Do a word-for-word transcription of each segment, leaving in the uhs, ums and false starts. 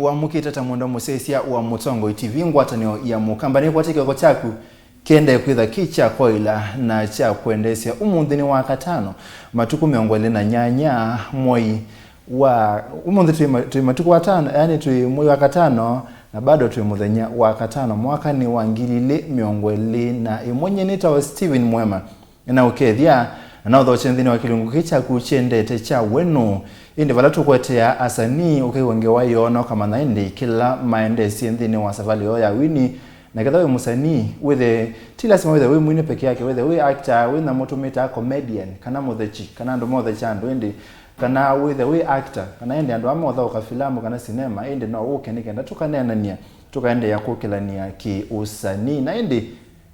Wamũkĩte ta mwendwa mũsyaĩĩsya wa Mũtongoi T V, ngwatanĩo ya Mũkamba nĩkwatĩ kĩoko kyaku kĩendee kwĩtha kĩ kya kwaĩla na kya kwendeesya. Ũmũnthĩ nĩ Wakatano, matukũ mĩongo ĩlĩ na nyanya, mwei wa, ũmũnthĩ twĩ ma-, twĩ matukũ atano, yaani twĩ mwei wa katano, na bado twĩ mũthenya wa katano, mwaka nĩ wa ngili ilĩ mĩongo ĩlĩ na ĩmwe. Nyie nĩtawa Steven Mwema. Nĩnaũkethya, na naũthokya nthĩnĩ wa kĩlungu kĩĩ kyaku kyendete kya We Nũũ. Ĩndĩ vala tũkwetea asanii, ũkew'a ngewa yoo na ũkamanya ĩndĩ kĩla maendeesye nthĩnĩ wa savalĩ yoo ya wini. Na ketha wĩ mũsanii, wĩthe, ti lasima wĩthe wĩ mwini peke yake, wĩthe wĩ actor, wĩ nyamũ tũmĩtaa comedian, kana mũthechi, kana andũ mothecha andũ, ĩndĩ kana wĩthe wĩ actor, kana ĩndĩ andũ amothaũka filamu kana sinema, ĩndĩ no ũke nĩ kenda tũkaneenany'a, tũkaendeea kũkĩlany'a kĩ-ũsanii. Na ĩndĩ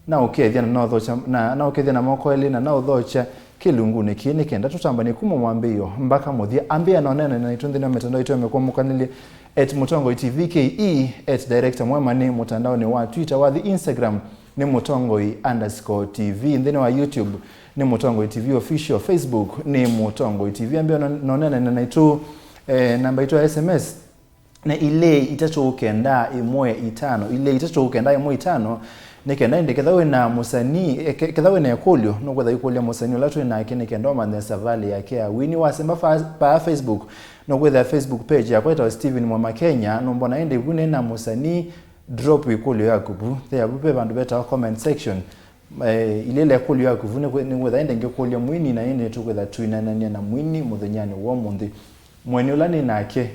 naũkethya na naũthokya, na naũkethya na moko elĩ na naũthokya kĩlungunĩ kĩĩ nĩ kenda tũtambany'e kuma mwambĩĩo mbaka mũthya. Ambĩĩa na ũneena naitũ nthĩnĩ wa mĩtandao itũ ya mĩkwamũkanĩlye, at Mũtongoi T V K E, at Director Mwema nĩ mũtandaonĩ wa Twitter, wathi Instagram nĩ Mũtongoi underscore T V, nthĩnĩ wa YouTube nĩ Mũtongoi T V Official, Facebook nĩ Mũtongoi T V. Ambĩĩa na ũneena naitũ, eh, namba itũ ya S M S nĩ ilĩ itatũ kenda ĩmwe itano, ilĩ itatũ kenda ĩmwe itano, nĩ kenda ĩndĩ ketha wĩ na mũsanii, eh, ke-, ketha wĩ na ĩkũlyo, nũkwĩtha ũikũlya mũsanii ũla twĩ nake nĩ kenda ũmanye savalĩ yake ya wini. Wasemba fa-, paa Facebook, nũkwĩthĩa Facebook page yakwa ĩtawa Steven Mwema Kenya, nũmbona ĩndĩ vu nĩ na mũsanii, drop ĩkũlyo yaku vu. Thea vu ve vandũ vetawa comment section. Eh, ilĩla ĩkũlyo yaku vu nĩ kwĩ-, nĩkwĩtha ĩndĩ ngĩkũlya mwini na ĩndĩ nĩtũkwĩtha twĩneenany'a na mwini mũthenyanĩ wa ũmũnthĩ. Mũeni ũla nĩ nake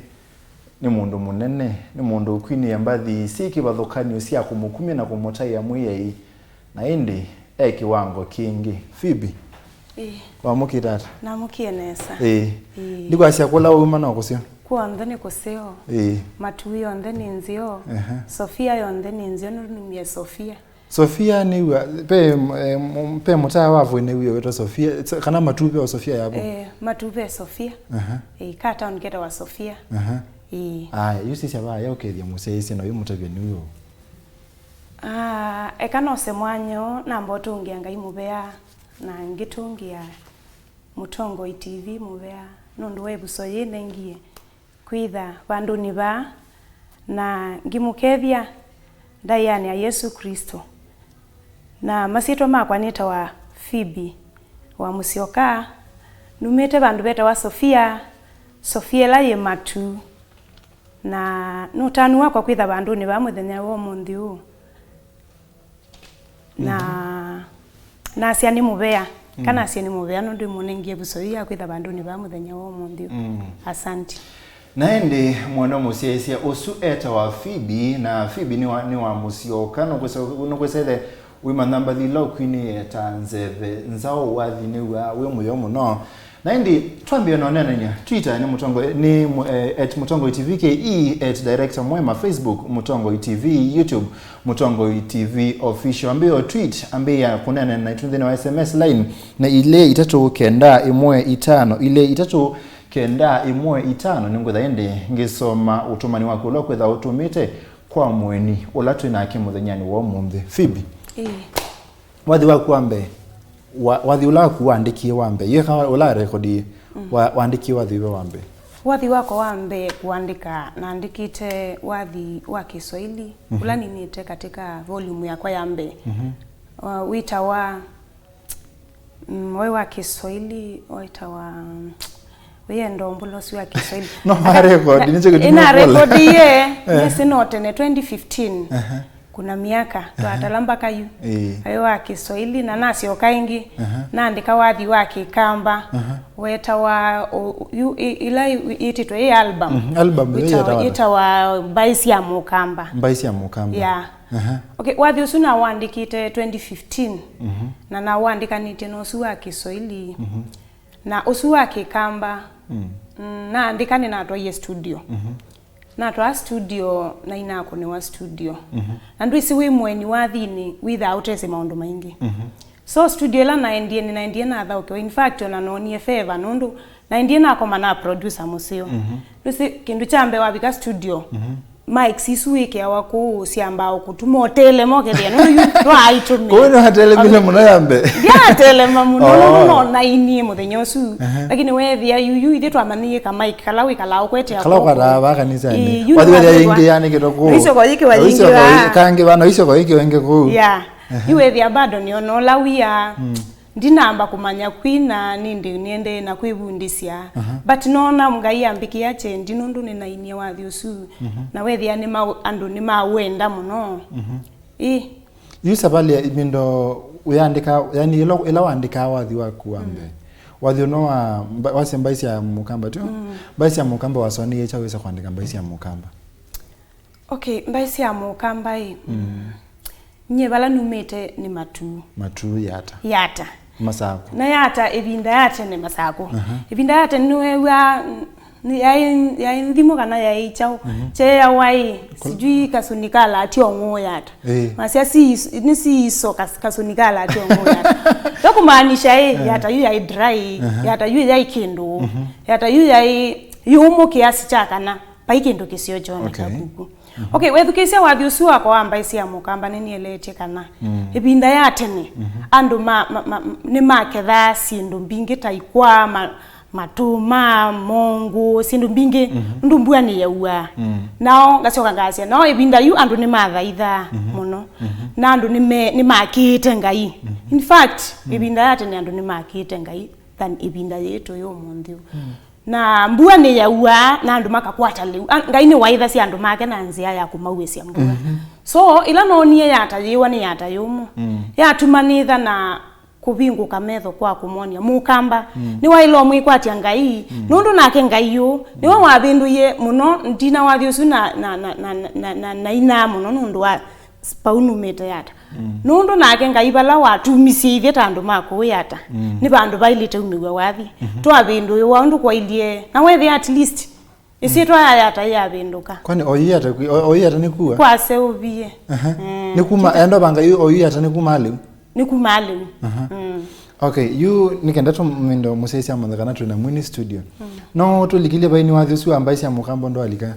nĩ mũndũ mũnene, nĩ mũndũ ũkwinĩe mbathi syĩ kĩvathũkany'o sya kũmũkumya na kũmũtaĩa Mwĩaĩi, na ĩndĩ e kĩwango kĩngĩ. Phoebe, Ĩĩ. Wamũkĩte ata? Namũkie nesa. Ĩĩ. Ĩĩ. Ndikwasya kũla wauma no kũseo? Kw'onthe nĩ kũseo. Ĩĩ. Matuĩ onthe nĩ nzeo. Ehe. Sofia yonthe nĩ nzeo, nũndũ numie Sofia. Sofia nĩw'a, pe, em, pe mũtaa wa voi nĩw'o wĩtwa Sofia, s-, kana matupe o Sofia yapo? Eh, matupe Sofia. Aha. Eh, ka town ketawa Sofia. Aha. Eh. Aya, yu sisya vaya ũkethya mũsyaĩĩsya na yu mũtavya nĩw'o. Ah, eka nose mwanya ũũ, namba ũtũngĩa Ngai mũvea, na ngĩtũngĩa Mũtongoi T V mũvea, nũndũ wa ĩvuso yĩĩ nengie kwĩtha vandũnĩ vaa, na ngĩmũkethya ndaĩanĩ ya Yesũ Klĩsto. Na masyĩtwa makwa nĩtawa Phoebe wa Mũsyoka, numĩte vandũ vetawa Sofia, Sofia ĩla yĩ matu. Na nĩ ũtanu wakwa kwĩtha vandũnĩ vaa mũthenya wa ũmũnthĩ ũũ. Na nasya nĩ mũvea, kana asye nĩ mũvea nũndũ ĩmũnengie ĩvuso yĩĩ ya kwĩtha vandũnĩ vaa mũthenya wa ũmũnthĩ ũũ. Mm. Asante. Na ĩndĩ mwana mũsyaĩĩsya ũsu etawa Phoebe, na Phoebe nĩ wa, nĩ wa Mũsyoka, nũkwĩsa, nũkwĩsa ĩthe wĩmanya mbathi ila ũkwinĩe ta nzeve nzaũ wathi nĩw'aa wĩ mũyo mũno. Na ĩndĩ twambĩe na ũneenany'a, Twitter nĩ Mũtongoi, nĩ mũ-, eh, at Mũtongoi T V K E, at Director Mwema, Facebook Mũtongoi T V, YouTube Mũtongoi T V Official. Ambĩĩa tweet, ambĩĩa kũneena naitũ nthĩnĩ wa S M S line nĩ ilĩ itatũ kenda ĩmwe itano, ilĩ itatũ kenda ĩmwe itano. Nĩngwĩtha ĩndĩ ngĩsoma ũtũmani waku ũla ũkwĩtha ũtũmĩte kwa mũeni ũla twĩ nake mũthenyanĩ wa ũmũnthĩ. Phoebe. Ĩĩ. Wathi waku wa mbee, wa-, wathi ũla waku waandĩkie wa mbee, yu eka ũla rekodie, mm, wa-, waandĩkie wathi wĩva wa mbee? Wathi wakwa wa mbee kũandĩka, naandĩkĩte wathi wa Kiswahili, mhm, ũla ninĩte katika volume yakwa ya mbee. Mhm. Uh, wĩtawa, mm, waĩ wa Kiswahili, wĩtawa, wĩenda ũmbũla ũsu wa Kiswahili. No, ma record, nĩkyo kĩtumi ĩna ũkũla. Record ye, eh, nĩsĩ no tene twenty fifteen. Aha. Kuna miaka, aha, twatala mpaka yu. Ĩĩ. Ayo wa Kiswahili, na nasyoka ĩngĩ, aha, naandĩka wathi wa Kĩkamba, aha, wetawa, o, yu, i-, ila ĩ-, ĩtĩtwe ĩ album. Mhm, album ĩyo wĩtawa, yetawa ata? Yĩtawa Mbaĩ sya Mũkamba. Mbaĩ sya Mũkamba. Yeah. Aha. Okay, wathi ũsu nawandĩkĩte twenty fifteen, mhm, na nawandĩkanĩtye na ũsu wa Kiswahili. Mhm. Na ũsu wa Kĩkamba, mm, mm, naandĩka nĩnatwaie studio. Mhm. Natwaa studio na inakũnĩwa studio. Mhm. Na ndwĩsĩ wĩ mũeni wathinĩ, wĩthaa ũtesĩ maũndũ maingĩ. Mhm. So studio ĩla naendie, nĩnaendie nathaũkĩwa. In fact, ona noonie favor, nũndũ naendie nakoma na producer mũseo. Mhm. Ndwĩsĩ, kĩndũ kya mbee wavika studio, mhm, Mics isu wĩkĩawa kũu syambaa kũtuma ũtelema ũkethĩa nũndũ yu ndwaaitũmĩa. Kũu nĩwatelemile mũno ya mbee. Ndiatelema mũno, Oh. nũndũ nonainie mũthenya ũsu. Aha. Lakini weethĩa yuyu ithyĩ twamanyie ka mic kala wĩkalaa ũkwetea Kala kw'oko. Ũkwataa vaa kanisanĩ. Ĩĩ, yu Wathi weethĩa nĩwatwĩtwa- yĩngĩ yanĩkĩtwe kũu. Na isoko yĩkĩwa Na isoko yĩngĩ vaa. Yĩ-, kangĩ vaa, na isoko yĩkĩwa ĩngĩ kũu. Yeah. Aha. Yu weethĩa bado nĩona ũla wia. Mm. Ndinamba kũmanya kwina, nĩndĩ nĩendee na kwĩvundĩsya. Aha. But noona Ngai ambĩkĩa kyendi nũndũ nĩnainie wathi ũsu. Mhm. Na weethĩa nĩma-, andũ nĩmawenda mũno. Mhm. Ĩ. Yu savalĩ ya ivindo ũyandĩka, yani ĩla, ĩla waandĩkaa wathi waku wa mbee. Wathi ũno wa mba-, wasya mbaĩ sya Mũkamba tyo? Mm. Mbaĩ sya Mũkamba wasonĩie kyaũ wĩsa kũandĩka mbaĩ sya Mũkamba? Okay, mbaĩ sya Mũkamba ĩ. Mm. Nyie vala numĩte nĩ Matuu. Matuu Yata. Yata. Masakũ. Na Yata ĩvinda ya tene Masakũ. Aha. Ĩvinda ya tene nĩweew'aa, n-, yaĩ, yaĩ nthimo kana yaĩ kyaũ. Mhm. Kyeeawa ĩ, sijui kasũni kalaatya ũng'ũũ Yata. Ĩĩ. Masya si is-, nĩ siiso kas-, kasũni kalaatya ũng'ũũ Yata. Yo kũmaanisha ĩ, Yata yu yaĩ dry, Yata yu yaĩ kĩndũ. Mhm. Yata yu yaĩ yũmũ kĩasi kya kana vai kĩndũ kĩseo kyoneka Okay. kuku. Mhm. Okay, wethukĩĩsya wathi ũsu wakwa wa mbaĩ sya Mũkamba nĩnĩeleetye kana ĩvinda ya tene andũ ma, ma, ma, nĩmakethaa syĩndũ mbingĩ ta ikwaa, ma, matũma, mongũ, syĩndũ mbingĩ, nũndũ mbua nĩyauaa. Nao ngasyoka ngasya, nao ĩvinda yu andũ nĩmathaithaa mũno, na andũ nĩme-, nĩmakĩĩte Ngai. In fact, ĩvinda ya tene andũ nĩmakĩĩte Ngai than ĩvinda yĩĩ tũĩ ũmũnthĩ ũũ. Na mbua nĩyauaa, na andũ makakwata lĩu. A-, Ngai nĩwaĩthasya andũ make na nzĩa ya kũmauĩsya mbua. So, ĩla noonie yatayĩwa nĩ yata yũmũ. Yatuma nĩtha na kũvingũka metho kwa kũmwony'a Mũkamba. Nĩwaĩle ũmwĩkwatya Ngai, nũndũ nake Ngai ũũ, nĩwe wavĩndũie mũno ndina wathi ũsu na, na, na inaa mũno nũndũ wa s-, vau numĩte Yata. Nũndũ nake Ngai vala watumisye ithyĩ ta andũ ma kũu Yata, nĩ vandũ vaĩlĩte umĩw'a wathi. Twavĩndũĩwa ũndũ kwailyĩ, na wethĩa at least, ĩsyĩtwa ya Yata yavĩndũka. Kwani oyu Yata kwi-, o-, oyu Yata nĩ kuwa? Kwaseũvie. Aha. Nĩ kuma, enda vanga yu, oyu Yata nĩ kuma lĩu? Nĩ kuma lĩu. Aha. Okay, yu nĩ kenda tũmĩndo mũsyaĩsya mũnthe kana twĩ na mwini studio. No tũlikilye vaini wathi ũsu wa mbaĩ sya Mũkamba ndwalika?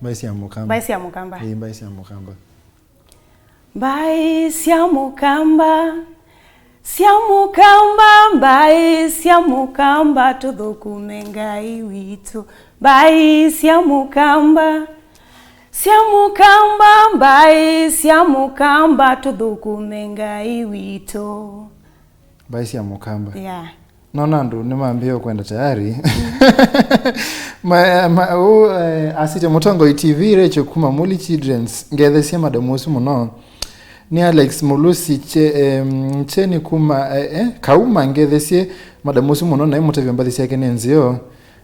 Mbaĩ sya Mũkamba. Mbaĩ sya Mũkamba. Ĩĩ, mbaĩ sya Mũkamba. Mbaĩ sya Mũkamba, sya Mũkamba, mbaĩ sya Mũkamba, tũthũkũme Ngai witũ. Mbaĩ sya Mũkamba, sya Mũkamba, mbaĩ sya Mũkamba, tũthũkũme Ngai witũ. Mbaĩ sya Mũkamba. Yeah. Nona andũ nĩmambĩĩe kwenda tayari. Ma, ma, ũ, eh, asĩtye Mũtongoi T V, Rachel kuma Muli Children's, ngethesie madam ũsu mũno. Nĩ Alex Mulusi, che, em, Cheni kuma, eh, eh, Kauma, ngethesie madam ũsu mũno, naĩ mũtavya mbathi syake nĩ nzeo.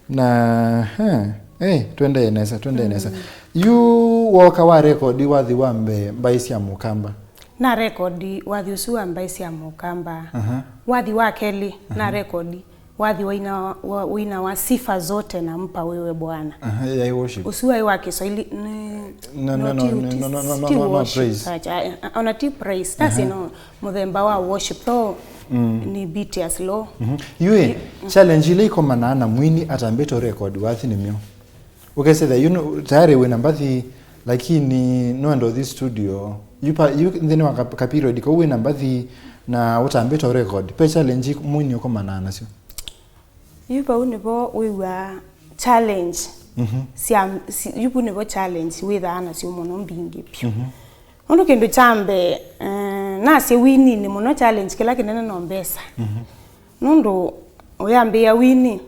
Na, eh, eh, tũendee nesa, tũendee nesa. Yu woka wa rekodi wathi wa mbee mbaĩ sya Mũkamba? Na rekodi wathi ũsu wa mbaĩ sya Mũkamba. Aha. Wathi wa kelĩ, na rekodi wathi wa ina wa, wa ina wa sifa zote nampa wewe Bwana. Aha, yaĩ worship. Ũsu waĩ wa Kiswahili, nĩ, No, no, no, no, ti no, no, no, no, ti no, no, worship, praise. Acha, eh, ona ti praise. That's, you know, mũthemba wa worship. Though, nĩ beat ya slow. Mhm. Yu ĩ, challenge ila ikomanaa na mwini atambĩte record wathi nĩ myo. Ũkesethĩa yu nũ-, tayari wĩna mbathi, lakini nũenda ũthi studio. Yu pa, yu nthĩnĩ wa ka, ka period kau wĩna mbathi na ũtambĩte record. Pe challenge mwini ũkomanaa nasyo? Yu vau nĩvo wĩw'aa challenge sya, si, yu vu nĩvo challenge wĩthaa nasyo mũno mbingĩ vyũ. Nũndũ kĩndũ kya mbee, eh, nasye wininĩ mũno challenge kĩla kĩnene no mbesa. Nũndũ ũyambĩĩa wini.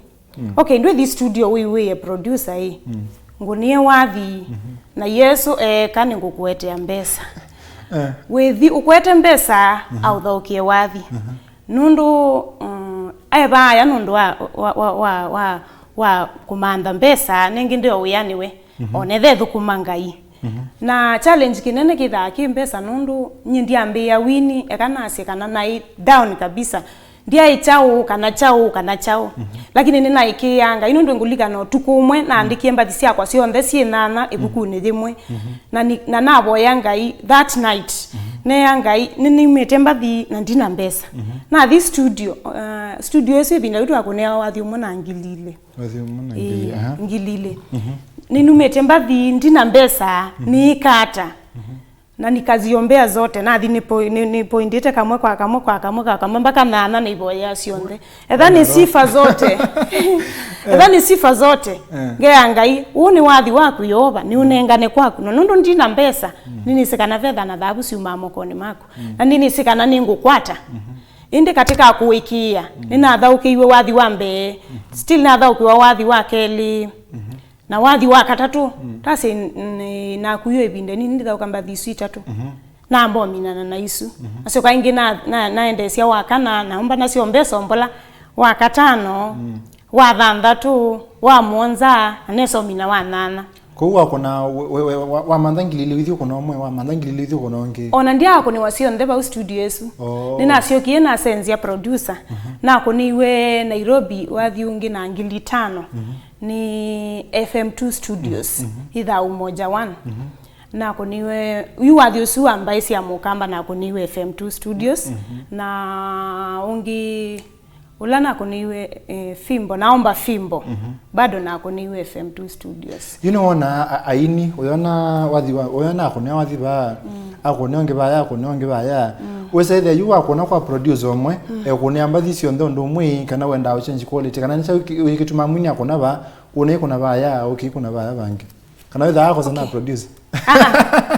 Okay, ndwĩthi studio wĩw'ĩe producer ĩ. Ngũnĩe wathi, na Yesũ eeka nĩngũkũetea mbesa. Eh. Wĩthi ũkwete mbesa, aũthaũkĩe wathi. Nũndũ, mm, aĩ vaa aya nũndũ wa, wa, wa, wa, wa, wa kũmantha mbesa, nĩngĩ ndeo wĩanĩwe, ona ethĩwa ethũkũma Ngai. Na challenge kĩnene kĩthaa kĩ mbesa, nũndũ nyie ndyambĩĩa wini, eka nasye kana naĩ down kabisa. Ndyaĩ kyaũ kana kyaũ kana kyaũ. Lakini nĩnaĩkĩĩaa Ngai, nũndũ ngũlikana ũtukũ ũmwe naandĩkie mbathi syakwa syonthe syĩ nyanya ĩvukunĩ yĩmwe. Na ni, na navoya Ngai that night. Neea Ngai, nĩnumĩte mbathi na ndina mbesa. Nathi studio, uh, studio ĩsu ĩvinda yu twakũnĩawa wathi ũmwe na ngili ilĩ. Wathi ũmwe na ngili, ĩĩ, aha. Ngili ilĩ. Ninumĩtye mbathi, ndina mbesa, niĩka ata? Na nikaziombea zote, nathi nipo-, ni-, nipoindĩte kamwe kwa kamwe kwa kamwe kwa kamwe, mpaka nyaanya naivoyea syonthe. Etha nĩ sifa zote. Etha nĩ sifa zote. Eh. Ngeea Ngai, ũũ nĩ wathi waku, Yeova, nĩũnengane kwaku. Na nũndũ ndina mbesa, nĩnĩsĩ kana vetha na thaavu syumaa mokonĩ maku. Na nĩnĩsĩ kana nĩngũkwata. Ĩndĩ katĩ ka kũĩkĩĩa, nĩnathaũkĩiwe wathi wa mbee, still nathaũkĩwa wathi wa kelĩ, na wathi wa katatũ, tasĩ n-, n-, nakuiwe ĩvinda nini, ndithaũka mbathi isu itatũ. Namba ũminana na isu. Nasyoka ĩngĩ na, na, naendeesya wa kana, naũmba nasyo mbesa mbola, wa katano, wa thanthatũ, wa mũonza, na nesa ũmina wa nyanya. Kwoou wakũna, we, we, we, wa, wamantha ngili ilĩ ũithi ũkũna ũmwe, wamantha ngili ilĩ ũithi ũkũna ũngĩ. Ona ndyaakũnĩwa syonthe vau studio ĩsu. Oh. Nĩnasyokie nasenzya producer. Nakũnĩiwe Nairobi wathi ũngĩ na ngili itano. Nĩ F M two Studios, Ithau Moja One. Nakũnĩiwe, yu wathi ũsu wa mbaĩ sya Mũkamba nakũnĩiwe F M two Studios. Na ũngĩ Ũla nakũnĩiwe, eh, Fimbo, naomba Fimbo. Bado nakũnĩiwe F M two Studios. Yu nĩwona a-, aini, ũyona wathi wa, ũyona akũnĩa wathi vaa, akũnĩa ũngĩ vaya, akũnĩa ũngĩ vaya. Wĩsa ĩthĩa yu wakũna kwa producer ũmwe, ekũnĩa mbathi syonthe ũndũ ũmwe, kana wendaa change quality, kana nĩ kyaũ kĩ-, kĩtumaa mwini akũna vaa, ũnaikũna vaya, ũkĩkũna vaya vangĩ. Kana wĩthaa wakosana na producer? Ah, ah.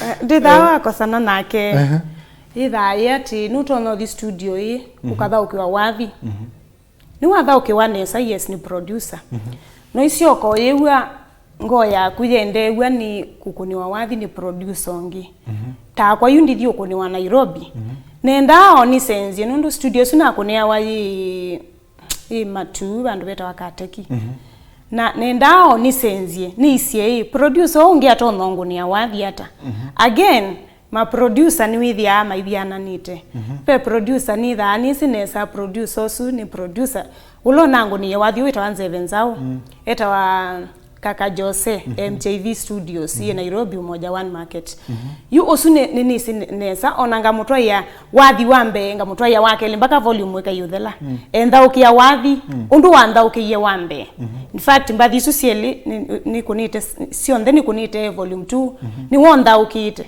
Eh, ndithaa wakosana nake. Yĩthaa yĩ atĩ nũtonya ũthi studio ĩ, ũkathaũkĩwa wathi. Nĩwathaũkĩwa nesa, yes, nĩ producer. No isyoka ũyĩw'a ngoo yaku yendeew'a nĩ kũkũnĩwa wathi nĩ producer ũngĩ. Takwa yu ndithi ũkũnĩwa Nairobi. Nendaa o nĩsenzye, nũndũ studio ĩsu nakũnĩawa yĩ, yĩ Matuu, vandũ vetawa Kateki. Na nendaa o nĩsenzye, nĩisye ĩ, producer ũũ ũngĩ atonya ũngũnĩa wathi ata? Again, ma producer nĩwĩthĩaa maiviananĩte. Ve producer nĩthaa nĩsĩ nesa producer ũsu nĩ producer. Ũla ũnangũnĩie wathi ũũ wĩtawa Nzeve Nzaũ. Etawa Kaka Jose, M J V Studios, yĩ Nairobi, Umoja One Market. Yu ũsu nĩ, nĩ, nĩsĩ ne-, nesa, ona ngamũtwaĩa wathi wa mbee, ngamũtwaĩa wa kelĩ, mpaka volume ĩkaiũthela. Enthaũkĩa wathi, ũndũ wanthaũkĩie wa mbee. In fact, mbathi isu syelĩ, nĩ, nĩkũnĩte, syonthe nĩkũnĩte volume two, nĩw'o nthaũkĩte.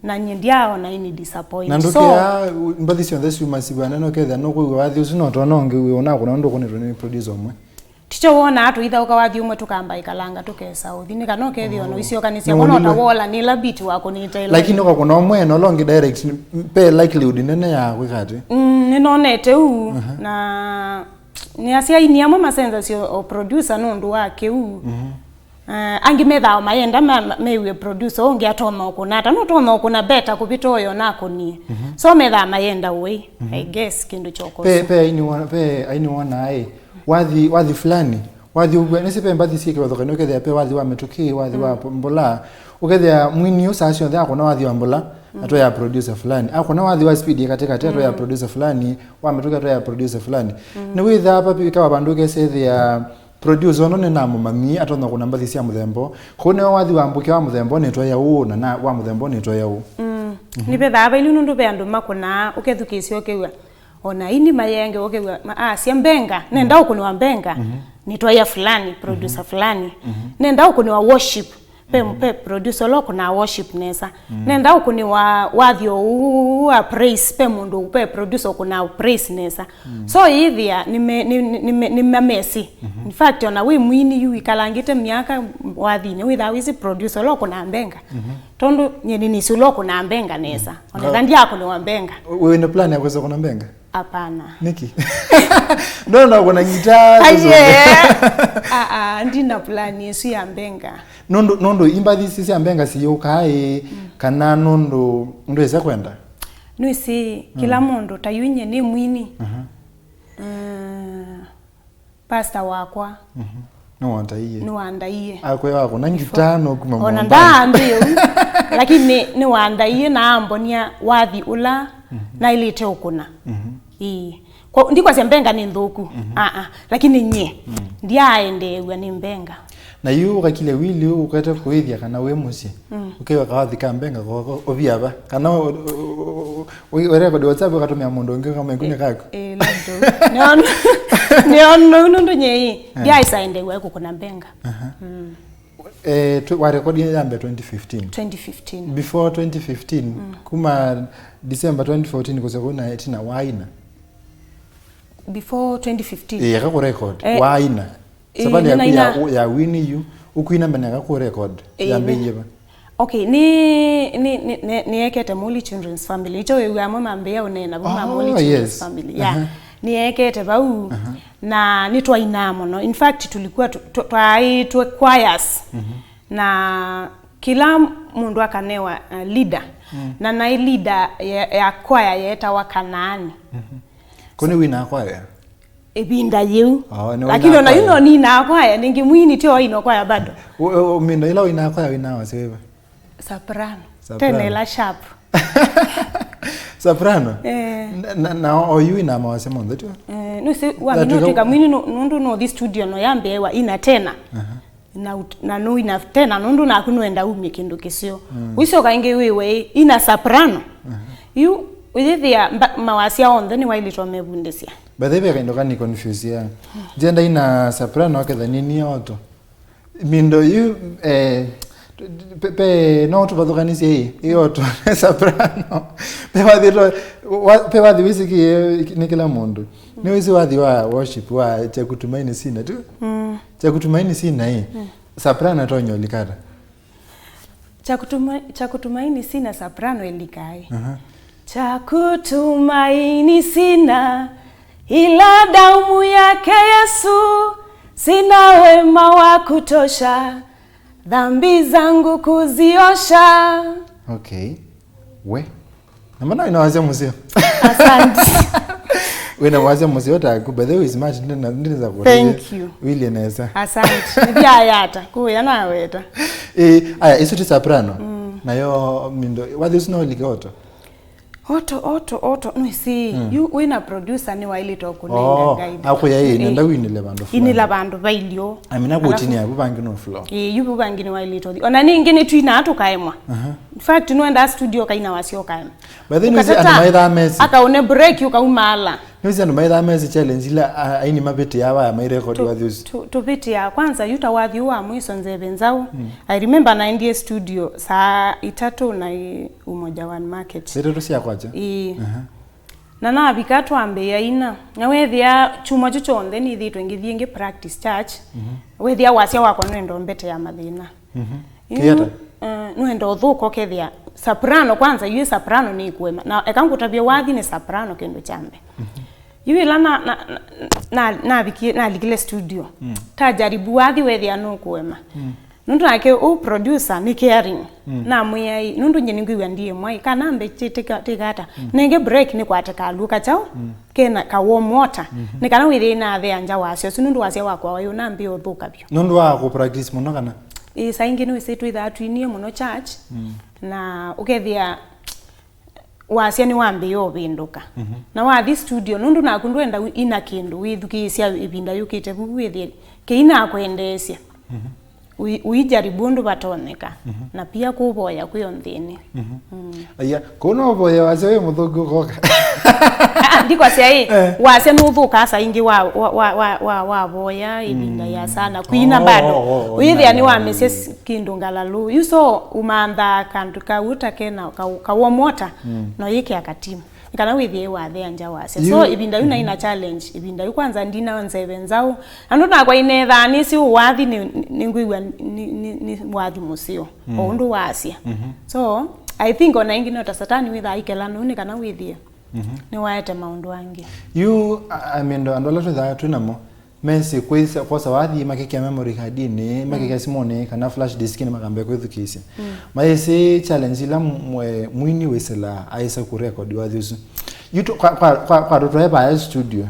Na nyie ndyaona ini disappoint. Na so, ndũkĩaa, u-, mbathi syonthe syuma sivw'ane, nũkethĩa nũkwĩw'a wathi ũsu, no twana ũngĩ wĩ ũnakũna ũndũ ũkũnĩtwe nĩ producer ũmwe. Tikyo wonaa tũithaũka wathi ũmwe tũkamba ĩkalanga tũkesa ũthi, nĩ kana ũkethĩa ona ũisyokanĩsya, no, kũna ũta wola nĩ ĩla beat wakũnĩte ĩla. Lakini ũkakũna ũmwe na ũla ũngĩ direct, pe likelihood nene ya kwĩka atĩ. Mm, nĩnonete ũu, na nĩasya aini amwe masenzasya o producer nũndũ wa kĩu. Eh, angĩ methaa mayenda ma-, ma-, mew'e producer ũngĩ atonya ũkũna ata, nũtonya ũkũna better kũvita ũyo nakũnie. So methaa mayenda ũĩ, I guess, kĩndũ kyoka ũsu. Pe, pe aini wona, pe aini wona ĩ, wathi, wathi fulani, wathi ũkw'a, nĩsĩ ve mbathi syĩ kĩvathũkany'o, ũkethĩa ve wathi wa mĩtũkĩ, wathi wa mbola, ũkethĩa mwini ũũ saa syonthe akũna wathi wa mbola, atwaĩa producer fulani. Akũna wathi wa speed ya katĩkatĩ, atwaĩa producer fulani, wa mĩtũkĩ, atwaĩa producer fulani. Nĩwĩthaa vavikawa vandũ ũkesethĩa producer ũno nĩnamũmanyie, atonya kũna mbathi sya mũthemba ũũ. Kũu nĩwe wathi wa mbũkya wa mũthemba ũũ nĩtwaĩa ũũ, na, na wa mũthemba ũũ nĩtwaĩa ũũ. Nĩvethaa vailu nũndũ ve andũ makũnaa, ũkethukĩĩsya ũkew'a. Ona aini mayenge ũkew'a, ma-, asya mbenga, nenda ũkũnĩwa mbenga, nĩtwaĩa fulani, producer fulani. Nenda ũkũnĩwa worship, pe, pe producer ũla ũkũnaa worship nesa. Nenda ũkũnĩwa wathi ũũ wa praise, pe mũndũ, pe producer ũkũnaa praise nesa. So yĩthĩa nĩme-, nĩ, nĩ, nĩme-, nĩmamesĩ. In fact, ona wĩ mwini yu wikalangĩte myaka wathinĩ, wĩthaa wĩsĩ producer ũla ũkũnaa mbenga. Tondũ nyie nĩnĩsĩ ũla ũkũnaa mbenga nesa. Ona ethwa ndyakũnĩwa mbenga. Wĩ na plan ya kwĩsa kũna mbenga? Hapana. Nĩkĩ? Ndona kũna ngita. Aye. Ah, ah, ndina plan ĩsu ya mbenga. Nũndũ, nũndũ imbathi isu sya mbenga siyũkaa ĩ, kana nũndũ ndwĩsa kwenda? Nĩwĩsĩ, kĩla mũndũ, ta yu nyie nĩ mwini. Mm, pastor wakwa nĩwandaie. Nĩwandaie. Akwĩa wakũna ngita nũkuma ona Mombasa. Ndaambĩĩa ũu, lakini nĩwandaie na ambonia wathi ũla naĩlĩte ũkũna. Ĩĩ. Kwa, ndikwasya mbenga nĩ nthũku. Aa, lakini nyie, ndyaaendeew'a nĩ mbenga. Na yu ũkakile wili ũkwete kũĩthya kana wĩ mũsyĩ, ũkew'a kawathi ka mbenga koko ũvia va? Kana ũ-, ũ-, ũ-, ũ-, ũrekodi WhatsApp ũkatũmĩa mũndũ ũngĩ kama ĩkunĩ kaku? Ĩĩ, labda. Nĩona, nĩona ũu nũndũ nyie ĩ, ndyaaĩsa endeew'a kũkũna mbenga. Mm. Eh, tw- wa record ya mbee twenty fifteen. Twenty fifteen. Before twenty fifteen, kuma December twenty fourteen kũsya kũu na ĩtina waina. Before twenty fifteen. Eh, aka kũ record. Eh, waina. Eh, savali yaku ya, ya wini yu, ũkwina mbene aka kũ record. Eh, yambĩie va? Okay, ni ni ni ni- nĩekete Muli Children's Family. Icho wĩw'a amwe mambĩĩa ũneena vau ma Muli Children's Family. Yeah. Nĩekete vau. Na nĩtwainaa mũno. In fact, tulikuwa tu- tu- twaĩtwe choirs. Na kĩla mũndũ akanewa uh, leader. Na naĩ leader ya, ya kwaya yeetawa Kanaani. Kũu nĩ wina kwaya? Ĩvinda yĩu. Oh, nĩ Lakini wina ona yu kwaya. No ninaa kwaya, nĩngĩ mwini tyo waina kwaya bado. Ũ- ũ- Ũmindo ĩla wina kwaya wina wasya wĩva? Soprano. Soprano. Tena ĩla sharp. Soprano? Eh. Na- na- na oyu wina mawasya monthe tyo? Eh, nũsĩ wamina ũtwĩka mwini nũ- nũndũ nũthi studio no yambĩĩwa ina tena. Na, ut- na nũina tena nũndũ naku nũenda umye kĩndũ kĩseo. Ũisoka ĩngĩ wĩwe ina soprano. Yu ũyĩthĩa mba- mawasya onthe nĩwaĩlĩtwe mevundĩsya. By the way, kaindo kani confuse ya. Jenda ina soprano aketha nini oto. Mindo yu eh, pe, pe no tuvathũkanisye ĩ, ĩ oto na soprano. Pe wathi to wa- pe wathi wĩsĩkĩe nĩ kĩla mũndũ. Nĩ wĩsĩ wathi wa worship wa cha kutumaini sina tu. Cha kutumaini sina ĩ. Soprano atonya ũlikata. Cha kutuma- cha kutumaini sina soprano ĩlikae. Cha kutumaini sina ila damu yake Yesu, sina wema wa kutosha dhambi zangu kuziosha. Okay. We. Na mana ina wasya mũseo. Asante. Wĩna wasya mũseo taku, by the way, smart, ndina ndina za kwa. Thank you. Wili nesa. Asante. Nĩvyayata kuya naweta. Eh, aya, isu ti soprano. Nayo mindo wathi usu no like oto. Oto oto oto no isi. Yu wĩna producer nĩ waĩlĩtwe kũnenga Oh, guide. Akwĩa ĩ nenda winile vandu fulani. Inila vandu vailio. Amina kutinia vangi no flow. Ĩĩ, yu vangi nĩ waĩlĩtwe. Ona ningĩ nĩ twina tũkaemwa. In fact, nũenda studio kaina wasya ũkaema. By the way, nĩwĩsĩ andũ maithaa mesi. Akaũne break ũkaumala. Nĩwĩsĩ andũ maithaa mesi challenge ila a- aini mavĩtĩa vaya mai record wathi usu. Tu- tũvĩtĩa kwanza yu ta wathi ũũ wa mwiso Nzeve Nzaũ. I remember naendie studio saa itatũ na i- Umoja One Market. Saa itatũ sya kwakya? Ĩĩ. Na navika twambĩĩa ina. Na wethĩa kyumwa kyu kyonthe nĩthĩtwe ngĩthiĩ ngĩ practice church. Wethĩa wasya wakwa nũenda ũmbetea mathĩna. Yu, Kĩata? Eh, nũenda ũthũka ũkethĩa soprano kwanza, yu soprano nĩ ĩkũema. Na eka ngũtavye wathi nĩ soprano kĩndũ kya mbee. Yu ĩla na- na- na- na- navikie- nalikile studio. Ta jaribu wathi wethĩa nũkũema. Nũndũ nake ũ producer nĩ caring. Namwĩa ĩ, nũndũ nyie nĩngwĩw'a ndiĩ mwai, kana mbe tĩkata. Nenge break nĩkwate kalũ kachaũ, kena ka warm water. Nĩ kana wĩthĩe nathea nja wasya ũsu, nũndũ wasya wakwa waĩ ũnambĩĩa ũthũka vyũ. Nũndũ wa kũ practice mũno kana? Ĩ, saa ingĩ nĩwĩsĩ twĩthaa twinie mũno church, na ũkethĩa wasya nĩwambĩĩa ũvĩndũka. Na wathi studio, nũndũ naku ndwenda ina kĩndũ wĩthukĩĩsya ĩvinda yũkĩte vu wĩthĩe kĩinakwendeesya. Ui- uijaribu ũndũ vatonyeka, na pia kũvoya kwĩ o nthĩnĩ. Aya, kũu no ũvoye wasya wĩ mũthũku ũkoka. Ah, ndikwasya ĩ, wasya nũthũkaa saa ingĩ wa- wa- wa- wa- wa- wavoya ĩvinda ya sana kwina bado. Ũyĩthĩa nĩwamesya s- kĩndũ ngalalũ yu, so ũmanthaa kandũ kau ta kena ka- ka warm water, no yĩkĩa katimu. Nĩ kana wĩthĩe wathea nja wasya. So ĩvinda yu naina challenge, ĩvinda yu kwanza ndina Nzeve Nzaũ. Andũ nakwa inethaa nĩsĩ ũwathi nĩ- nĩngwĩw'a nĩ- nĩ- nĩ wathi mũseo o ũndũ wasya. So I think ona ĩngĩ no ta Satani wĩthaa ikela nũu nĩ kana wĩthĩe nĩwaete maũndũ angĩ. Yu a- amendo andũ ala twĩthaa twĩ namo mesĩ kwĩsa- kwosa wathi makĩkĩa memory cardinĩ, makĩkĩa simũnĩ kana flash disknĩ makambĩa kwĩthukĩĩsya. Mayĩsĩ challenge ila mwe- mwini wĩsĩlaa aĩsa kũrekodi wathi ũsu. Yu tũ- kwa- kwa- kwa- kwatũtwae vaya studio.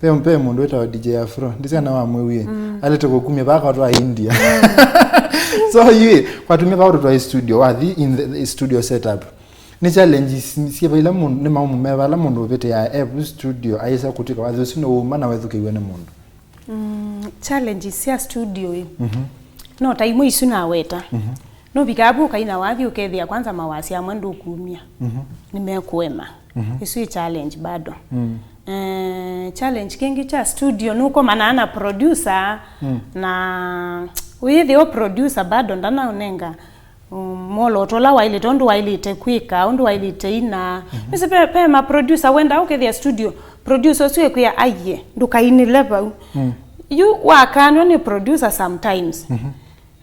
Ve ve mũndũ wĩtawa D J Afro, ndĩsĩ kana wamwĩwie. Alete kũkumya vaa kwatwa India. So yu kwatumia vaa ũtũtwae studio, wathi in the, the studio setup. Nĩ challenges syĩva ila mũndũ, nĩ maũndũ meva ala mũndũ ũvĩtĩaa e vu studio aĩsa kũtw'ĩka wathi ũsu nĩwauma na wethukĩĩw'a nĩ mũndũ? Mm, challenges sya studio ĩ, no ta imwe isu naweta. Nũvikaa vu ũkaina wathi ũkethĩa kwanza mawasya amwe ndũkumya, nĩmekũema. Isu ĩ challenge bado. Eh, challenge kĩngĩ kya studio nũkomanaa na producer na Wĩthĩo producer bado ndanaũnenga, um, mwolooto ũla waĩlĩte, ũndũ waĩlĩte kwĩka, ũndũ waĩlĩte ina. Nĩsĩ ve, ve ma producer wendaa ũkethĩa studio, producer ũsu ekwĩa, "Aiye, ndũkainĩle vau." Yu wakanwa nĩ producer sometimes.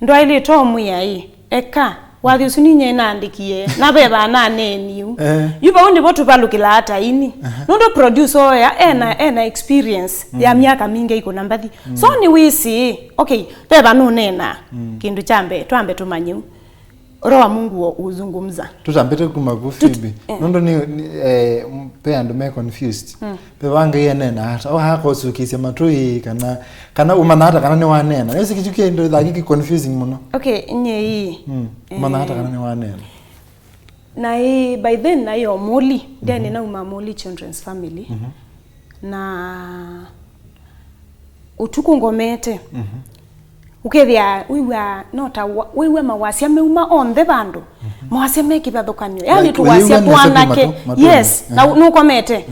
Ndwaĩlĩte ũmwĩa ĩ, "Eka, wathi ũsu ninyie naandĩkie, na veva naneeni yu." Eh. Yu vau nĩvo tũvalũkĩlaa ta ini. Nũndũ producer oya ena, ena experience ya myaka mingĩ ĩkũna mbathi. So nĩwĩsĩ, okay, veva nũneenaa. Kĩndũ kya mbee, twambe tũmanye u. Roho wa Mungu uzungumza. Tũtambĩte kuma vu Phoebe. Eh. Nũndũ nĩ, nĩ, eh, m-, ve andũ me confused. Ve vangai anena ata? O akosũkĩsya matũ ĩ, kana, kana ũmanya ata kana nĩwaneena? Nĩsĩ kĩu kĩndũ thaki kĩ confusing mũno. Okay, nyei. Mm. Ũmanya ata kana nĩwaneena? Na ĩ, by then naĩ o Mũli, ndyaĩ nĩnauma Mũli Children's Family. Na ũtukũ ngomete. Ũkethĩa wĩw'a no ta wa-, wĩw'a mawasya meuma onthe vandũ. Mawasya me kĩvathũkany'o. Yaani, like, tũwasya ũyĩw'a nesa twanake. Matũ, matũ, yes, na nũkomete.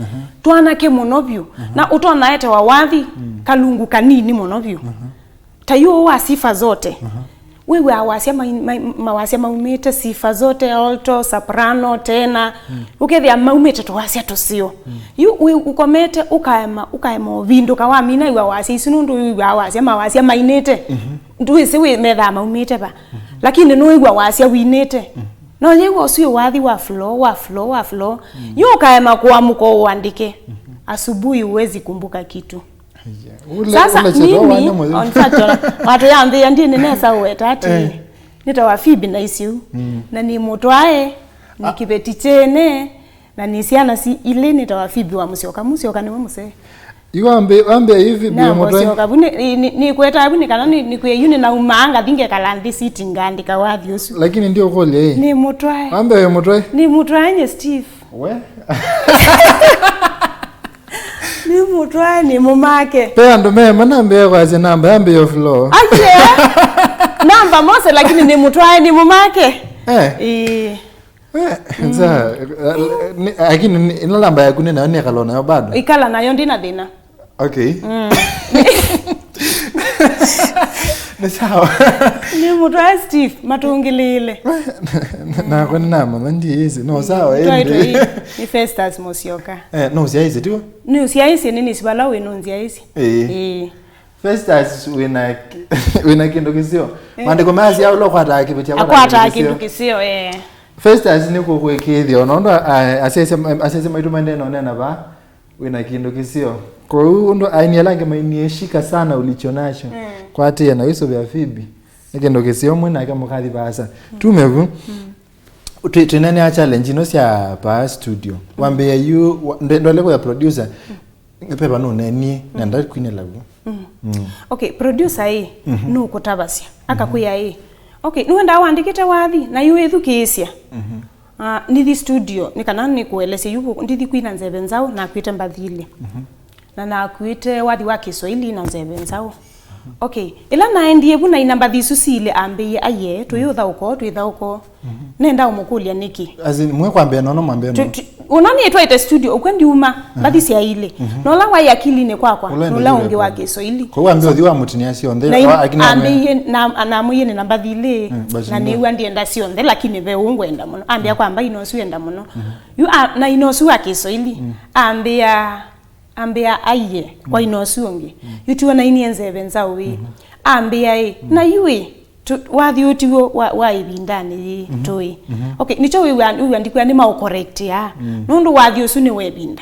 Twanake mũno vyũ. Na ũtonaetewa wathi kalungu kanini mũno vyũ. Ta yu wa sifa zote. Wĩw'aa wasya mai-, mai-, mawasya maumĩte sifa zote, alto, soprano, tena. Ũkethĩa maumĩte tũwasya tũseo. Yu wĩ ũkomete ũkaema, ũkaema ũvindũka wamina wĩw'a wasya isu nũndũ wĩw'aa wasya mawasya mainĩte. Ndwĩsĩ wĩ methaa maumĩte va. Lakini nũĩw'a wasya winĩte. No yĩw'a ũsu wĩ wathi wa flow, wa flow, wa flow. Yu ũkaema kũamũka ũandĩke. Asubuhi huwezi kumbuka kitu. Sasa mimi, on fact, ona, watũyambĩĩa ndinĩ nesa ũweta ati, eh, nĩtawa Phoebe na isu. Na nĩ mũtwae, nĩ kĩveti kyene, na nĩ syana si ilĩ nĩtawa Phoebe wa Mũsyoka. Mũsyoka nĩwe mũsee. Yu wambe, wambe yu Phoebe wa mũtwae. Mũsyoka, vu nĩ, nĩ, nĩ, nĩkweta vu nĩ kana nĩ, nĩkwĩa yu nĩnaumaa ngathi ngekala nthĩ sitting ngaandĩka wathi ũsu. Lakini ndio kũlya ĩ. Nĩ mũtwae. Wambe wĩ mũtwae. Nĩ mũtwae nye Steve. We? Nĩ mũtwae nĩ mũmake. Ve andũ me manambĩĩa kwasya namba yambĩĩa flow. Aye. Namba mose lakini nĩ mũtwae nĩ mũmake. Eh. Ĩĩ. Eh, nza, eh, ni, lakini ni, ĩla namba yaku nĩ nayo nĩkala nayo bado. Ikala nayo ndina thĩna. Okay. Nĩ sawa. Nĩ mũtwae Steve matũngĩlĩĩle. Nakwa nĩnamanya ndiĩsĩ. No sawa, twaitwe ĩndĩ. Nĩ Festus Mũsyoka. Eh, no ũsyaĩsye tiwe? Nĩ ũsyaĩsye nĩ nĩsi vala wĩ nũnzyaĩsye. Ĩĩ. Ĩĩ. Festus wĩna, wĩna kĩndũ kĩseo. Eh. Maandĩko maya sya ũla ũkwataa kĩveti akwataa kĩndũ kĩseo. Akwataa kĩndũ kĩseo, eh. Festus nĩ kũkwĩkĩĩthya, ona ũndũ, a-, asyaĩsya, asyaĩsya maitũ maendee na ũneena vaa. Wĩna kĩndũ kĩseo. Kwoou ũndũ aini ala angĩ mainie, "Shika sana ulicho nacho." Mm. Kwatĩĩa na wĩsũvĩa Phoebe. Nĩ kĩndũ kĩseo mwĩ nake mũkathi vaasa. Mm. Tume vu. Mm. Twĩ-, twĩneenea challenge ino sya paa studio. Mm. Wambĩĩa yu, wa-, ndwe-, ndwale kũya producer. Mm. Peva nũneenie, na ndakwinĩla vu. Mm. Mm. Okay, producer ĩ, nũkũtavasya. Akakwĩa ĩ, "Okay, nĩwendaa wandĩkĩte wathi, na yu wĩthukĩĩsya." Mhm. Ah, nithi studio, nĩ kana nĩkũelesye yu, ndithi kwina nzeve nzaũ, nakwĩte mbathi ilĩ. Mhm. Na nakwĩte wathi wa Kiswahili na nzeve nzaũ. Okay, ĩla naendie vu naina mbathi isu siilĩ ambĩie, "Aiye, tũyĩũthaũka, twĩthaũka." Mhm. Nenda ũmũkũlya nĩkĩ. As in, mwe kwambĩa nono mwambĩa nono. Ũna nĩ twaĩte studio, ũkw'e ndiuma, mbathi sya ilĩ. Mhm. Na ũla waĩ akilinĩ kwakwa, nũla ũngĩ wa Kiswahili. Kwoou ambĩa ũthi wa mũtinia syonthe, na ambĩie, na, namwĩie nĩna mbathi ilĩ, na nĩw'a ndienda syonthe, lakini ve ũũ ngwenda mũno. Ambĩa kwamba ino ũsu enda mũno. Yu a-, na ino ũsu wa Kiswahili, ambĩa, ambĩa aiye kwa ino ũsu ũngĩ. Yu tiwe nainie nzeve nzaũ ĩ. Ambĩa ĩ, na yu ĩ, tu-, wathi ũtiw'o wa, wa ĩvindanĩ yĩĩ tũĩ. Okay, nĩkyo wĩw'a, wĩw'a ndikwĩa nĩ maũcorrectia. Nũndũ wathi ũsu nĩ wa ĩvinda.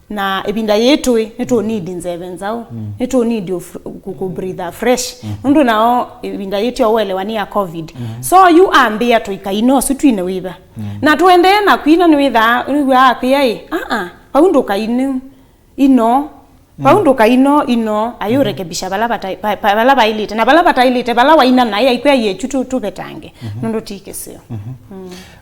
Na ĩvinda yĩĩ tũĩ, nĩtũnidi nzeve nzaũ. Nĩtũnidi ũf-, ku-, ku-breathe fresh. Nũndũ nao ĩvinda yĩĩ tyo ũelewa nĩ ya covid. So yu ambĩa tũikaina ũsu twine wĩva. Na tũendee na kwina nĩwĩthaa, nĩwĩw'aa akwĩa ĩ, "Aa, vau ndũkaine ino. Vau ndũkaino ino, ayũrekebisha vala vata-, va-, va-, vala vailĩte, na vala vatailĩte, vala waina naĩ aikwĩa yĩkyu tũ-, tũvetange." Nũndũ ti kĩseo.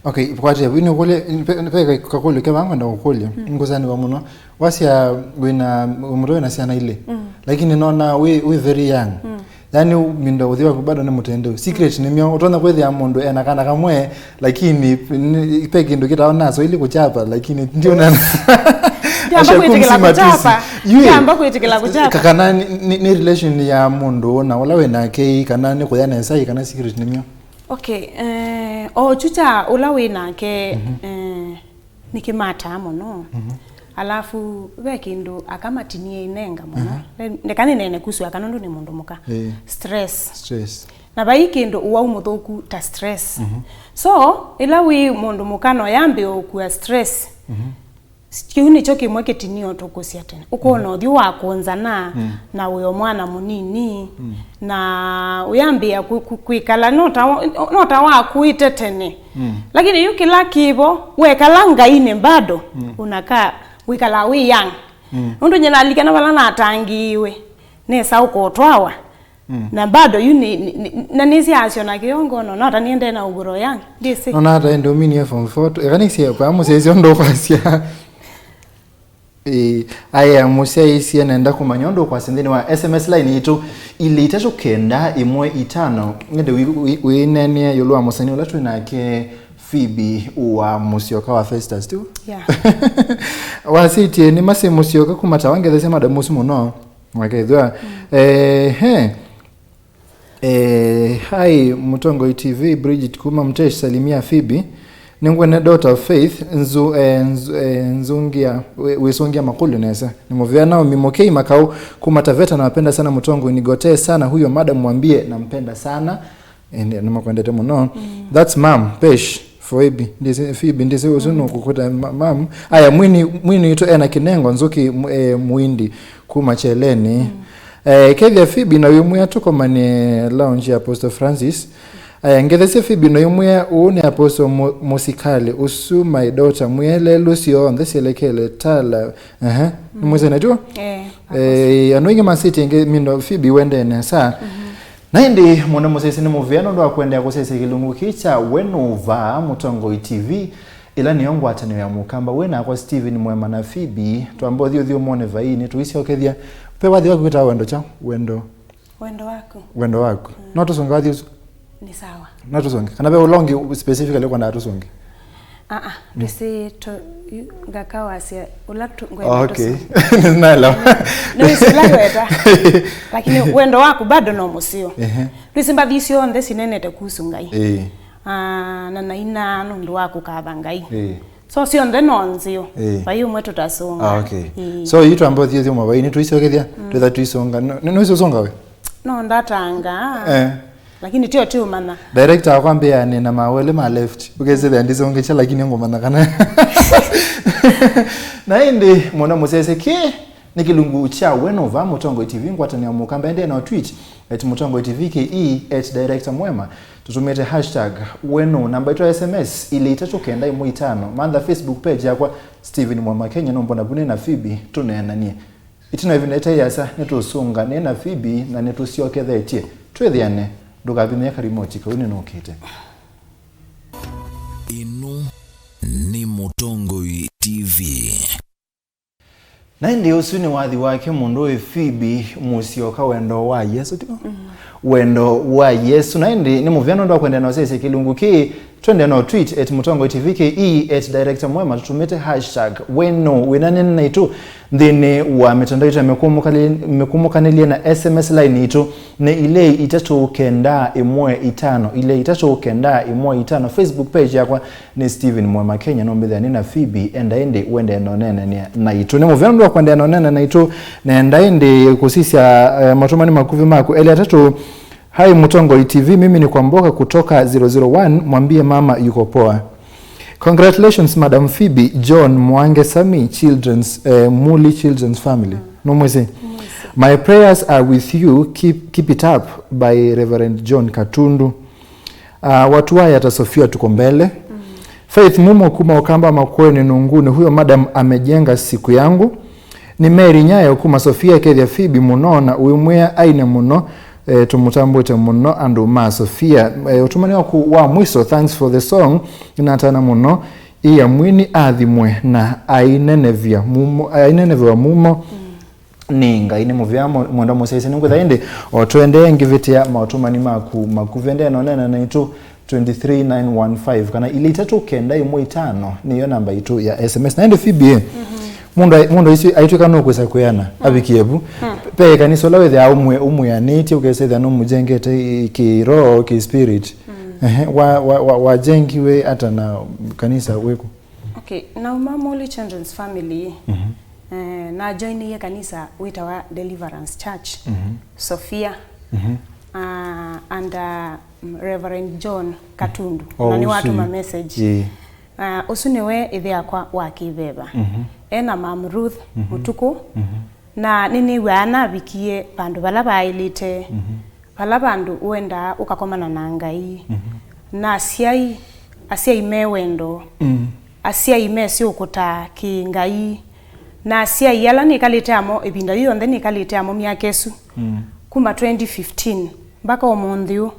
Okay, kwatĩa, vini ũkũlye, ve, ve kakũlyo ke vaa ngwenda kũkũlya. Ngũsanĩwa mũno. Wasya wĩna, mũtwe wĩna syana ilĩ. Lakini nona wĩ, wĩ very young. Yani, mindo ũthi waku bado nĩ mũtendeu. Secret nĩ myo, ũtonya kwĩthĩa mũndũ ena kana kamwe, lakini ni-, pe kĩndũ kĩtawa naso ili kuchapa, lakini ndio na Kyamba kwĩtĩkĩla kũkyapa. Yui. Kyamba kwĩtĩkĩla kũkyapa. Ka- kana nĩ, nĩ, nĩ relation ya mũndũ na ũla wĩ nake ĩ, kana nĩ kũya nesa ĩ, kana secret nĩmyo? Okay, eh, o kyu kya ũla wĩ nake, eh, nĩkĩmataa mũno. Alafu ve kĩndũ aka matinie inenga mũno. Nde- ndeka nĩneene kusu aka nũndũ nĩ mũndũ mũka. Eh. Stress. Stress. Na vai kĩndũ ũwau mũthũku ta stress. So ĩla wĩ mũndũ mũka no yambĩe ũkua stress. Kĩu nĩkyo kĩmwe kĩtinio tũkũsya tene. Ũkona ũthyũ wakũnzana na wĩ o mwana mũnini, na ũyambĩĩa kwĩkala no ta wakũĩte tene. Lakini yu kĩla kĩvo, wekala Ngainĩ bado, ũnakaa wĩkalaa wĩ young. Nũndũ nyie nalikana vala natangĩĩwe, nesa ũkotwawa. Na bado yu nĩ, nĩ, nĩ, na nĩsyaasyo na kĩongono, no ta niendee na ũgũro ya, ndĩsĩ. Nona ata ende ũminie form four, eka nĩsie kwa mũsyaĩsya ũndũ ũkwasya. Ĩĩ, aya mũsyaĩsye nenda kũmanya ũndũ ũkwasya nthĩnĩ wa S M S line itũ, ilĩ itatũ kenda ĩmwe itano. Nĩndĩ wĩ- wĩ- wĩneenea ĩũlũ wa mũsanii ũla twĩ nake, Phoebe wa Mũsyoka wa Festus tu. Yeah. Wasĩtie nĩ masĩ Mũsyoka kuma Tawa, ngethesya madam ũsu mũno. Wakethwa. Ehe. Eh, hi, Mũtongoi T V, Bridget kuma Mtesh, salimia Phoebe. Nĩngwene daughter of Faith, nzu, eh, nzu, eh, nzungia, wĩ- wĩsũngĩa makũlyo nesa. Nĩ mũvea Naomi Mokei Makau kuma Taveta, nawapenda sana Mũtongoi, nigotee sana huyo madam, mwambie nampenda sana. Eh, nĩ- nĩmakwendete mũno. That's mom, Pesh. Phoebe, ndĩsĩ, Phoebe, ndĩsĩ ũsu nũkũkwĩta ma- mam. Aya, mwini, mwini witũ ena kĩnengo, Nzũki, mu- eh, Muindi, kuma Kyeleni. Eh, kethĩa Phoebe na wĩmwĩa tũkomanie lounge ya Apostle Francis. Aya, ngethesye Phoebe na wĩmwĩa ũũ nĩ Apostle mu- mũsikali, ũsu my daughter, mwĩe lelũ syonthe syelekele tala. Ehe, nĩmwĩsene tu? Eh, Eh, andũ aingĩ masĩtie ĩngĩ, mindo Phoebe wendee nesa. Na ĩndĩ mũno mũsyaĩsya nĩ mũvea nũndũ wa kũendeea kũsyaĩsya kĩlungu kĩĩ kya We Nũũ Vaa, Mũtongoi T V, ĩla nĩyo ngwatanĩo ya Mũkamba. Wĩ nakwa Steven Mwema na Phoebe, twamba ũthi ũthyũmũonĩ vai, nĩtũisyokethya. Ve wathi waku wĩtawa Wendo kyaũ? Wendo. Wendo waku. Wendo waku. No tũsũnge wathi ũsu? Nĩ sawa. No tũsũnge. Kana ve ũla ũngĩ specifically ũkwendaa tũsũnge? Aa, ndĩsĩ to- yu- ngakawasya ũla tu- ngwenda Oh, okay. Tũsũnge. Naelewa. Nĩwĩsĩ ũla ngwenda. Lakini wendo waku bado no mũseo. Ehe. Ndwĩsĩ mbathi syonthe sinenete kuhusu Ngai. Ĩĩ. Ah, na naina nũndũ wa kũkatha Ngai. Ĩĩ. So syonthe no nzeo. Ĩĩ. Vai ũmwe tũtasũnga. Ah, okay. Ĩĩ. So yu twamba ũthiĩ ũthiĩ mavai, nĩtũisokethya, twĩtha tũisũnga. Nĩ- nĩ- nĩwĩsĩ ũsũnga we? No ndatanga. Eh. Lakini tio tiũmanya. Director akwambĩa nĩ na mawele ma left. Ũkesĩthĩa ndisũngĩkya lakini ngũmanya kana. Na ĩndĩ mũno mũsese kĩ nĩ kĩlungu kya We Nũũ Vaa, Mũtongoi T V, ngwatanĩo Mũkamba, ende no tweet at Mũtongoi T V K E, at director Mwema. Tũtũmĩte hashtag We Nũũ. Namba itũ ya S M S ilĩ itatũ kenda ĩmwe itano. Mantha Facebook page yakwa Steven Mwema Kenya, nũmbona vu nĩ na Phoebe tũneenanie. Ĩtina wa ĩvinda ĩtaĩ yĩasa, nĩtũũsũnga nĩ na Phoebe na nĩtũsyokethetye. Twĩthĩane, ndũkavinyĩe karimoti kau nĩnũkĩte. Ĩno nĩ Mũtongoi T V. Na ĩndĩ ũsu nĩ wathi wake mũndũ wĩ Phoebe Mũsyoka, Wendo wa Yesũ, tiguo? Wendo wa Yesũ. Na ĩndĩ nĩ mũvea nũndũ wa kũendeea na ũsyaĩĩsya kĩlungu kĩĩ. Twende no tweet at Mũtongoi T V K E, at director Mwema, tũtũmĩte hashtag We Nũũ, wĩnanene naitũ nthĩnĩ wa mĩtandao itũ ya mĩkumũkanĩlye, mĩkumũkanĩlye na S M S line itũ nĩ ilĩ itatũ kenda ĩmwe itano, ilĩ itatũ kenda ĩmwe itano. Facebook page yakwa nĩ Steven Mwema Kenya, nũmbĩthĩa nĩ na Phoebe, enda ĩndĩ wende no neenanĩa naitũ. Nĩ mũvea nũndũ wa kũendeea no neenanĩa naitũ, na enda ĩndĩ kũsisya, eh, matũmani makuvĩ maku elĩ atatũ. Hi Mũtongoi T V, mimi ni Kwamboka kutoka zero zero one, mwambie mama yuko poa. Congratulations Madam Phoebe, John, Mwange, Sami, children's, eh, Muli children's family. Nũmwĩsĩ? My prayers are with you, keep, keep it up, by Reverend John Katundu. Ah, watu waya hata Sofia tuko mbele. Faith Mumo kuma Ukamba Makueni Nunguni, huyo madam amejenga siku yangu. Ni Mary Nyayo kuma Sofia, kethya Phoebe mũno na ũimwĩa aine mũno, eh, tũmũtambũte mũno andũ ma Sofia. Eh, ũtũmani waku wa mwiso, thanks for the song, nĩnatana mũno, ĩa mwini athimwe na ainenevya mumo, ainenevya mumo. Nĩ Ngai nĩ mũvea mũ- mwenda mũsyaĩĩsya nĩngwĩtha ĩndĩ o tũendee ngĩvĩtĩa maũtũmani maku makuvĩ, ende no neena naitũ twenty three nine one five kana ilĩ itatũ kenda ĩmwe itano nĩyo namba itũ ya S M S. Na ĩndĩ Phoebe, Mũndũ ai-, mũndũ aisyu-, aitw'ĩka nũkwĩsa kwĩana, avikie vu. Ve kanisa ũla wĩthĩaa ũmwe-, ũmwĩanĩtye, ũkesethĩa nũmũjengete i-, kĩroho, kĩ spirit. Ehe, wa, wa, wa, wajengiwe ata na kanisa wĩku? Okay, nauma Muli Children's Family, eh, najoinie kanisa wĩtawa Deliverance Church, Sofia, ah, under, mm, Reverend John Katundu. Oh, na nĩwatũma message. Ĩĩ. Ah, ũsu nĩwe ĩthe yakwa wa kĩveva. Ena Mam Ruth Mũtukũ. Na nĩnĩw'aa navikie vandũ vala vaaĩlĩte, vala vandũ ũendaa ũkakomana na Ngai. Na asyai, asyai me wendo, asyai mesĩ ũkũta kĩ-Ngai, na asyai ala nĩkalĩte amo ĩvinda yĩu yonthe nĩkalĩte amo myaka ĩsu, kuma twenty fifteen mbaka ũmũnthĩ ũũ.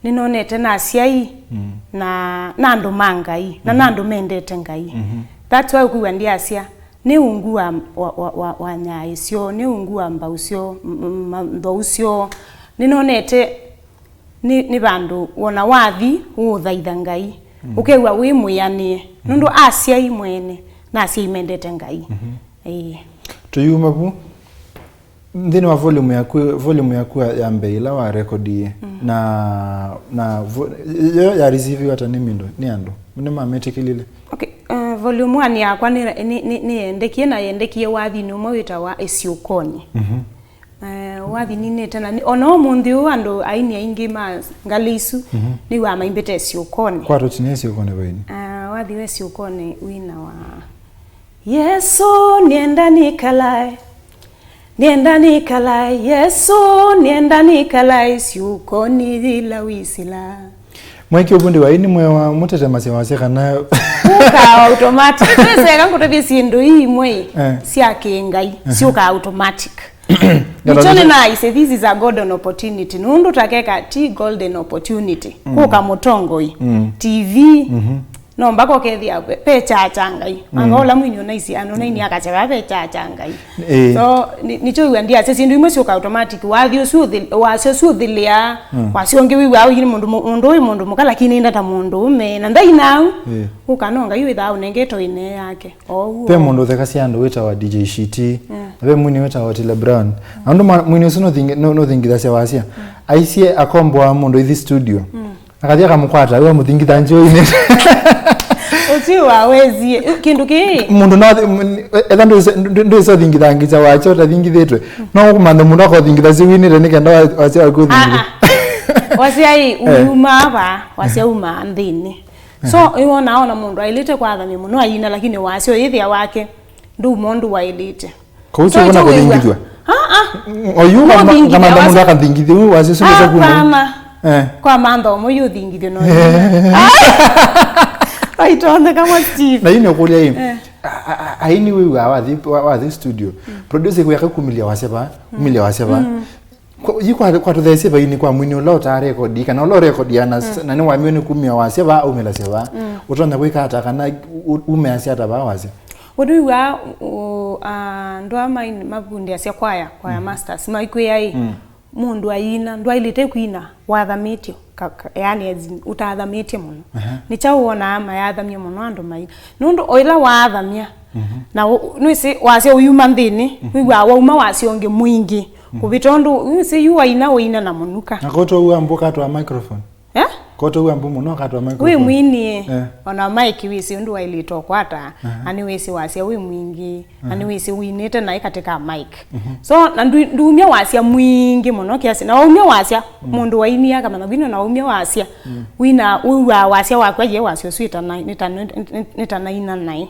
Nĩnonete na asyai na, na andũ ma Ngai, na, na andũ mendete Ngai. That's why ũkwĩw'a ndyasya, nĩ ungu wa, wa, wa, wa, wa nyaĩ syoo, nĩ ungu wa mbau syoo, m-, m-, ma-, nthou syoo. Nĩnonete nĩ, nĩ vandũ wona wathi ũũthaitha Ngai, ũkew'a wĩ mwĩanĩe, nũndũ asyai mwene na asyai mendete Ngai. Ĩĩ. Tũyuma vu, nthĩnĩ wa volume yaku, volume yaku ya, ya mbee ĩla wa rekodie, na, na vo-, yo ya receiviwa ata nĩ mindũ, nĩ andũ? Nĩmametĩkĩlile? Okay, uh, volume one yakwa nĩ, nĩ, nĩ, nĩyendekie, na yendekie wathinĩ ũmwe wĩtawa Ĩsyũkonĩ. Eh, wathi ninĩte na nĩ, ona ũmũnthĩ ũũ andũ aini aingĩ ma ngalĩ isu nĩw'aa maimbĩte Ĩsyũkonĩ. Kwa tũtinie Ĩsyũkonĩ vaini. Ah, wathi wa Ĩsyũkonĩ wĩna wa Yesu, nienda nikalae, nienda nikalae, Yesu, nienda nikalae, syũkonĩ yĩla wisila. Mwaiki ũvundi wa ini mwewa mũtetemasya wasya kana ũkaa automatic. Twĩseka ngũtavye syĩndũ ii imwe eh, sya kĩngai syũkaa automatic. Nĩkyo nĩnaisye, this is a golden opportunity. Nũndũ takeka ti golden opportunity kũka mũtongoi, T V, no mpaka ũkethĩa ve, ve kyaa kya Ngai. Anga ũla mwini ũnaisye, ano naini akasya vaa ve kyaa kya Ngai. Eh. So, nĩ, nĩkyo wĩw'a ndiasya syĩndũ imwe syũka automatic. Wathi ũsu ũthi-, wasya ũsu ũthilĩaa, wasya ũngĩ wĩw'aa ũyini mũndũ mũ-, mũndũ ũyũ mũndũ mũka, lakini ĩnda ta mũndũ ũme, na ndainau. Eh. Ũka no Ngai wĩthaa ũnengete ĩnee yake. Oou. Ve mũndũ ũthekasya andũ wĩtawa D J Shiti, na ve mwini wĩtawa Otile Brown. Na ũndũ mwa-, mwini ũsu nũthingi-, nũ-, nũthingithasya wasya. Aisye akomboa mũndũ ithi studio. Akathi akamũkwata, we amũthingitha nzyoinĩ. Ũtwi wa wesie, kĩndũ kĩĩ. Mũndũ no, etha ndwĩsa ũthingithangĩkya wakyo ũtathingithĩtwe. No ũkũmanthe mũndũ akothingitha syĩwinĩte nĩ kenda wa-, wasya waku ũthingithe. Ah, ah. Wasya ĩ, eh, uuma ava, wasya uuma nthĩnĩ. So, ĩwona ona mũndũ ailĩte kwathamya mũno aina, lakini wasya ũyĩthĩa wake ndũuma ũndũ waĩlĩte. Kũu so, tyo kũna kũthingithwa. Ah, ah. Oyu ngamantha mũndũ akanthingithia, ũyũ wasya ũsu nĩsa kuma. Hapana. Eh. Kwa mantha ũmwe yu ũthingithio no. Aitondeka mwa Steve. Na yu nĩ ũkũlya ĩ. Eh. A-, a-, a-, aini wĩw'aa wathi, wa-, wathi studio. Producer kwĩaka kumĩlya wasya va, kumĩlya wasya va. Kwa, yu kwa, kwa tũtheesye vaini kwa mwini ũla ũtaa rekodi, kana ũla ũrekodi ya na, na nĩwamiwe nĩ kumĩa wasya va, aumĩlasya va. Ũtonya kwĩka ata kana u-, umeasya ata va wasya? Ũndũ wĩw'aa, ũ-, a, andũ aa mai-, mavundĩasya kwaya, kwaya masters, maikwĩa ĩ, mũndũ aiina, ndwaĩlĩte kwina wathamĩtye, ka-, ka-, yaani as in, ũtathamĩtye mũno. Nĩ kyaũ wonaa mayathamya mũno andũ mai? Nũndũ o ĩla waathamya, na ũ-, nĩwĩsĩ wasya ũyuma nthĩnĩ, wĩw'aa wauma wasya ũngĩ mwingĩ. Kũvĩta ũndũ, nĩwĩsĩ yu waina ũina na mũnuka. Na kotwa ua mbũ katwa microphone? Eh? Kotwa ua mbũ mũno katwa microphone. Wĩ mwini, eh, ona Mike wĩsĩ ũndũ waĩlĩte ũkwata, na nĩwĩsĩ wasya wĩ mwingĩ, na nĩwĩsĩ winĩte naĩ katĩ ka Mike. So, na ndu-, ndumya wasya mwingĩ mũno kiasi. Na waumya wasya, mũndũ wainie akamanya vino na waumya wasya. Wina, wĩw'aa wasya wakwa ye wasya ũsu ĩtana-, nĩtana-, nĩtanaina naĩ.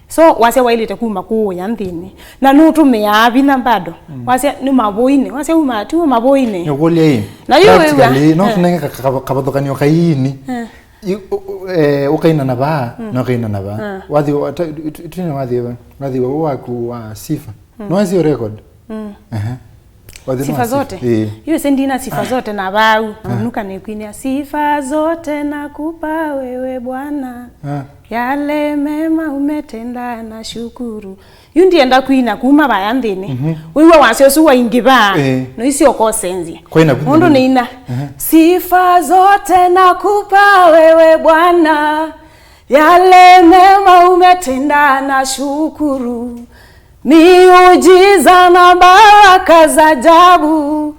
So, wasya waĩlĩte kuma kũũya nthĩnĩ. Na nũtũmĩaa vinya bado. Wasya nĩ mavũinĩ. Wasya uma, ti mavũinĩ. Nĩkũlya ĩ. Na yu wĩw'a. Practically, no tũnenge ka-, ka-, kavathũkanio kaini. Eh. Yu, ũ-, ũ-, eh, ũkaina na vaa, na ũkaina na vaa. Wathi wa, ta-, tu-, tu-, tũne wathi wa, wathi wa waku wa sifa. No wasya record? Ehe. Wathi no sifa wa sifa zote. Eh. Yu ĩsĩ ndina sifa zote na vau. Nuka nĩkwinĩa sifa zote nakupa wewe Bwana. Yale mema umetenda na shukuru. Yu ndienda kwina kuma vaya nthĩnĩ. Wĩw'a wasya ũsu waingĩva. Eh. No isi ũkosenzye. Kwaina nthĩnĩ. Mũndũ nĩina. Sifa zote nakupa wewe Bwana. Yale mema umetenda na shukuru. Miujiza na baraka za ajabu,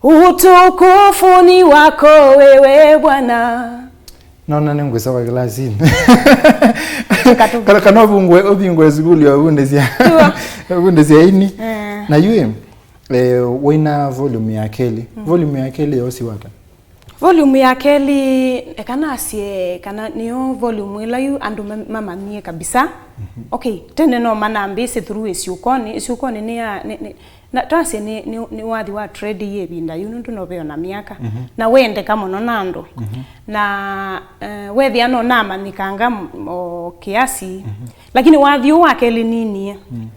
utukufu ni wako wewe Bwana. Naona nĩngwĩsa kwa kilasini. Kana, kana ũvingũe, ũvingũe sukulu ya ũvundĩsya. Sure. Ũvundĩsya aini. Eh. Na yu, eh, wĩna volume ya kelĩ. Mm. Volume ya kelĩ yosi wata? Volume ya kelĩ, eka nasye kana nĩyo volume ĩla yu andũ ma-, mamanyie kabisa. Mhm. Okay, tene no manambĩĩsye through ĩsyũkonĩ. Ĩsyũkonĩ nĩ ya, nĩ, nĩ, na twasye nĩ, nĩ, nĩ wathi wa trade yĩ ĩvinda yu, nũndũ no veo na myaka. Mhm. Na wendeka mũno na andũ. Mhm. Na, eh, wethĩa no namanyĩkanga m-, o kiasi. Mhm. Lakini wathi ũũ wa kelĩ ninie. Mm.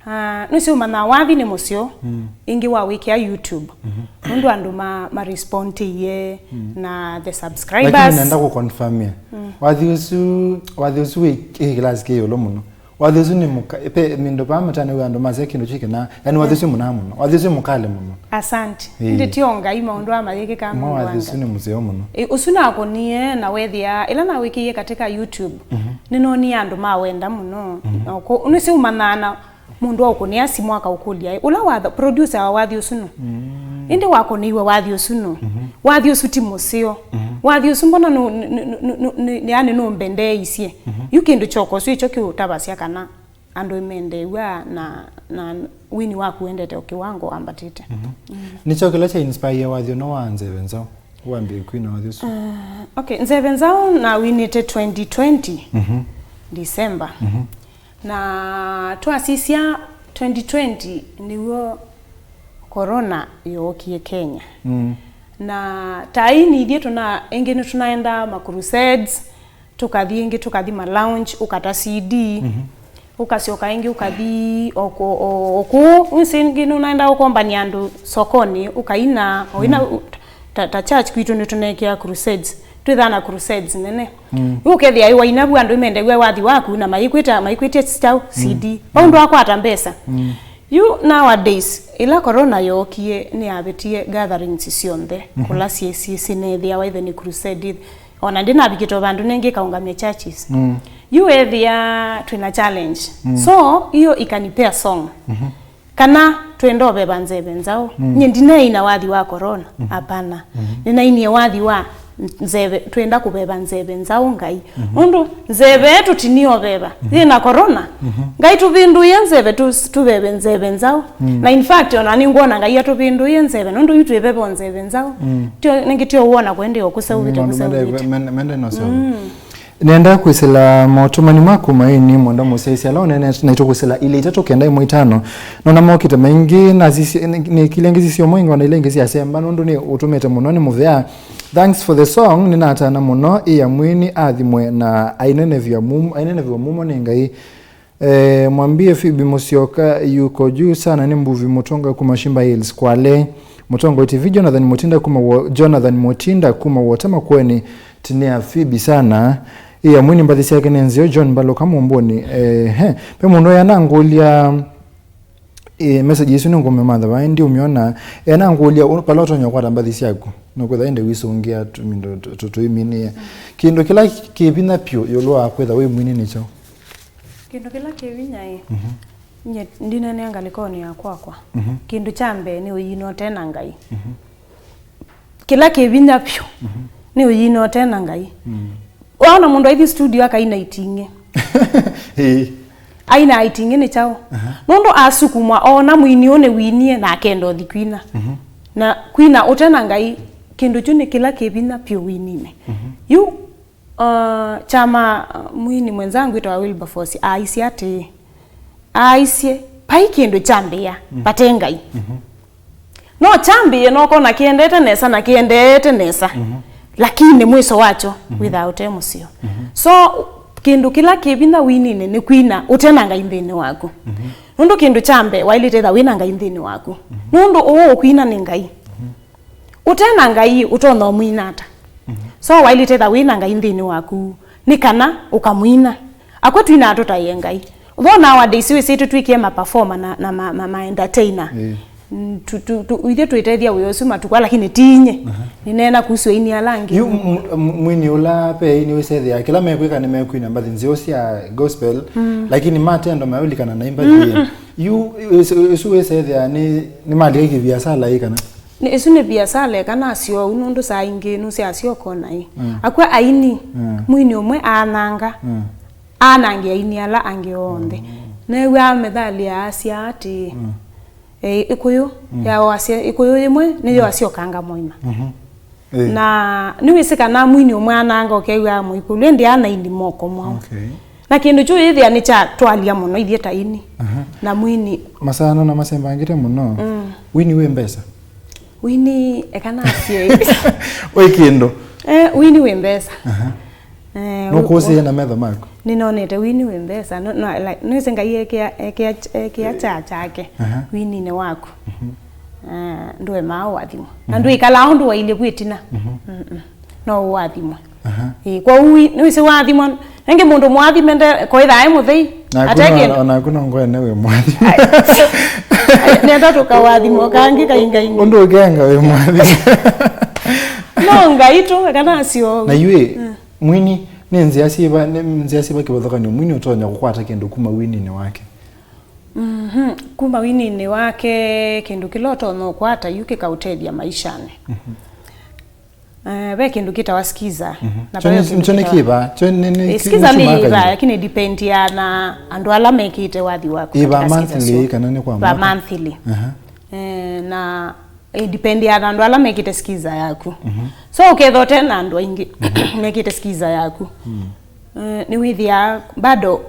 Ah, nũsĩ ũmanyaa wathi nĩ mũseo, mm, ĩngĩ wawĩkĩa YouTube. Mhm. Nũndũ andũ ma, ma respondĩie, mm, na the subscribers. Lakini nenda kũconfirmia. Mm. Wathi ũsu, wathi ũsu wĩ, ĩ class kĩ ĩũlũ mũno. Wathi ũsu nĩ mũka-, pe, mĩndũ paa mĩtane wĩ andũ masya kĩndũ kĩ kĩna, yani wathi ũsu mũnaa mũno. Wathi ũsu mũkale mũno. Asante. Ĩĩ. Ĩndĩ tio Ngai maũndũ aa mayĩkĩka. Mwa mũndũ wa wathi Ngai. Ũsu nĩ mũseo mũno. Ĩ, ũsu nakũnie na wethĩa, ĩla nawĩkĩie katika YouTube, mhm, nĩnonie andũ mawenda mũno. Mhm. Na ũkũ-, nĩsĩ ũmanyaa na mũndũ aũkũnĩa simũ akaũkũlya, "Ĩ, ũla watha-, producer wa wathi ũsu nũ?" Mm. Ĩndĩ wakũnĩiwe wathi ũsu nũ? Mhm. Wathi ũsu ti mũseo. Mhm. Wathi ũsu mbona nũ-, nũ-, nũ-, nũ-, nũ-, nũ-, nĩ, yani nũmbendeeisye. Mhm. Yu kĩndũ kyoko ũsu ĩkyo kĩũtavasya kana andũ nĩmendeew'a na, na wini waku wendete o kĩwango wambatĩte. Mhm. Mm. Nĩkyo kĩla kya inspire wathi ũno wa Nzeve Nzaũ, wambie kwina wathi ũsu? Uh, okay, Nzeve Nzaũ nawinĩte twenty twenty, mhm, December. Mhm. Na twasisya twenty twenty nĩw'o corona yookie Kenya. Mm. Na ta aini ithyĩ tũna, ĩngĩ nĩtũnaendaa ma crusades, tũkathi ĩngĩ, tũkathi ma lounge, ũkata C D, mhm, ũkasyoka ĩngĩ, ũkathi o kũ-, o, o kũũ. Wĩsĩ ĩngĩ nũnaendaa ũkombany'a andũ sokonĩ, ũkaina, ũina, mm, ta, ta church kwitũ nĩtũnekĩa crusades. Twĩthaa na crusades nene. Mm. Yu ũkethĩa ĩ waina vu andũ nĩmendew'a wathi waku na maikwĩta, maikwĩtye kyaũ, mm, C D. Vau, mm, ndwakwata mbesa. Mm. Yu nowadays, ĩla corona yookie, nĩyavĩtie gatherings syonthe, mhm, kũla syĩ, syĩ, syĩneethĩawa, either nĩ crusade, ona ndĩnavikĩte o vandũ nengĩ ĩkaũngamya churches. Mm. Yu ethĩa twĩna challenge. Mm. So, hiyo ikanipea song. Mhm. Kana twenda ũveva Nzeve Nzaũ. Mm. Nyie ndineina wathi wa corona. Mm. Hapana. Mm. Nĩnainie wathi wa Nzeve, twenda kũveva Nzeve Nzaũ Ngai. Mhm. Nũndũ Nzeve tũtinie ũveva. Mhm. Yĩna corona. Mhm. Ngai tũvĩndũĩe Nzeve, tũ-, tũveve Nzeve Nzaũ. Mm. Na in fact, ona nĩngwona Ngai atũvĩndũĩe Nzeve, nũndũ yu twĩveva o Nzeve Nzaũ. Mm. Tio, nĩngĩ tio wona kwende o kũseũvĩte, mm, kũseũvĩte. Mende, mende, mende no seũvĩte. Mm. Nenda kwĩsĩla motũmani maku maini mwenda mũsyaĩsya ala ũneenete naitũ kwĩsĩla ilĩ itatũ kenda ĩmwe itano. Nona mokĩte maingĩ, nasisye, nĩ, nĩ kila ĩngĩ sisyo moingo na ila ĩngĩ syasemba, nũndũ nĩ ũtũmĩte mũno nĩ mũvea. Thanks for the song, nĩnatana mũno, ĩ ya mwini athimwe na ainenevya mum-, ainenevya mumo nĩ Ngai. Eh, mwambie Phoebe Musyoka yuko juu sana, ni mvuvi Mutonga kuma Shimba Hills, Kwale. Mutonga T V, Jonathan Mutinda kuma wo-, Jonathan Mutinda kuma Wota Makueni, tinĩa Phoebe sana. Iya, mwini mbathi syake nĩ nzeo, John Mbaloka Mumbuni. Eh, he, pe mũndũ yanangũlya, eh, message isu nĩ ngũmĩmatha vai, ndi ũmyona. Enangũlya, ũ-, pala ũtonya kwata mbathi syaku. Nũkwĩtha ĩndĩ wisũngĩa tũmindo tũ-, tũ-, tũiminie. Mm. Kĩndũ kĩla kĩ vinya pyũ ĩũlũ wa kwĩtha wĩ mwini nĩkyo? Kĩndũ kĩla kĩ vinya ĩ, mhm, nye ndinenea ngalĩkonĩ ya kwakwa. Mhm. Kĩndũ kya mbee nĩ ũyina ũte na Ngai. Mhm. Kĩla kĩ vinya vyũ, mhm, nĩ ũyina ũte na Ngai. Mm. Waona mũndũ aithi studio akaina iting'ĩ. Ĩĩ. Aina iting'ĩ nĩ kyaũ? Aha. Nũndũ asukumwa, oona mwini ũũ nĩwinie na akenda ũthi kwina. Mhm. Na kwina ũte na Ngai, kĩndũ kyu nĩ kĩla kĩ vinya vyũ wininĩ. Mhm. Yu Uh, kyama, uh, mwini mwenzangu wĩtawa Wilberforce aaisye atĩĩ, aaisye, vai kĩndũ kyambĩĩa, mm, vate Ngai. Mhm. No kyambĩĩe, no kona kĩendete nesa na kĩendeete nesa, mhm, lakini mwiso wakyo, mhm, wĩthaa ũte mũseo. Mhm. So, kĩndũ kĩla kĩ vinya wininĩ nĩ kwina ũte na Ngai nthĩnĩ waku. Mhm. Nũndũ kĩndũ kya mbee, waĩlĩte ĩtha wĩna Ngai nthĩnĩ waku. Mhm. Nũndũ ũũ ũkwina nĩ Ngai. Mhm. Ũte na Ngai, ũtonya ũmwina ata? Mhm. So, waĩlĩte ĩtha wĩ na Ngai nthĩnĩ waku, nĩ kana ũkamwina. Akw'o twinaa tũtaĩe Ngai. Though nowadays wĩsĩ tũtw'ĩkie ma performer na, na ma, ma, ma entertainer. Ĩĩ. Mm, tu, tu, tu, ithyĩ twĩtethya wĩa ũsu matukũ aa, lakini ti inye. Aha. Nĩneena kuhusu aini ala angĩ. Yu m-, m-, mwini ũla pe aini wĩsethĩa kĩla mekwĩka nĩmekwina mbathi nzeo sya gospel, mm, lakini matendo mayũlikana na imbathi. Mm-mm. Yu, ĩsu, ĩsu wĩsethĩa nĩ, nĩ malika kĩviasala ĩ kana? Nĩ, ĩsu nĩ viasala ĩ kana asyoou, nũndũ saa ingĩ nũsyaasya ũkona ĩ. Mm. Akw'a aini, mm, mwini ũmwe aananga, mm, aanange aini ala angĩ onthe. Mm. Neew'aa Methali aasya atĩĩ, mm, eh, ĩkũyũ, mm, yaoasya, ĩkũyũ yĩmwe nĩyoasya ũkanga mũima. Mhm. Ĩĩ. Na nĩwĩsĩ kana mwini ũmwe ananga ũkew'aa mũikũlũ, ĩndĩ ana aini moko mwaũ. Okay. Na kĩndũ kyu yĩthĩa nĩkyatwalya mũno ithyĩ ta aini. Aha. Na mwini. Masano na masembangĩte mũno. Mm. Wini wĩ mbesa? Wini, eka nasye. Wĩ kĩndũ? Eh, wini wĩ mbesa. Aha. Eh, nũkũsĩe na metho maku? Nĩnonete wini wĩ mbesa. No, no, like, nĩwĩsĩ Ngai ekĩa, ekĩa, ekĩa kyaa kyake, aha, wininĩ waku. Mhm. Eh, ndũemaa ũathimwa. Na, mhm, ndwĩkalaa ũndũ wailye kwĩtina. Mhm. Mm-mm. No ũathimwe. Aha. Ĩĩ, kwoou wi-, nĩwĩsĩ waathimwa, ĩngĩ mũndũ mũathime nde, koĩthaa e mũthei, naku ate no, kĩndũ. Onaku no ngwene wĩ mũathime. Ai, ai, nenda tũkawathimwa kangĩ kaingaingi. Ũndũ ũkenga wĩ mũathime. No Ngai tu, kana asyo. Na yu ĩ, mm, mwini, nĩ nzĩa syĩva, nĩ nzĩa syĩva kĩvathũkany'o mwini ũtonya kũkwata kĩndũ kuma wininĩ wake? Mhm. Kuma wininĩ wake, kĩndũ kĩla ũtonya ũkwata yu kĩkaũtethya maishanĩ. Mhm. Eh, ve kĩndũ kĩtawa skiza. Mhm. Na kyo ve nĩ, kĩndũ kyo nĩ kĩtawa kĩva? Kyo nĩ, nĩ, eh, ki-, skiza nĩ nĩ kĩva, lakini depend ya na andũ ala mekĩte wathi waku. Ĩva katika skiza monthly sio, kana nĩ kwa va mwaka? Monthly. Aha. Eh, na, eh, depend ya na andũ ala mekĩte skiza yaku. Mhm. So, ũkethĩa ũte na andũ aingĩ, mhm, mekĩte skiza yaku. Mm. Eh, nĩwĩthĩaa bado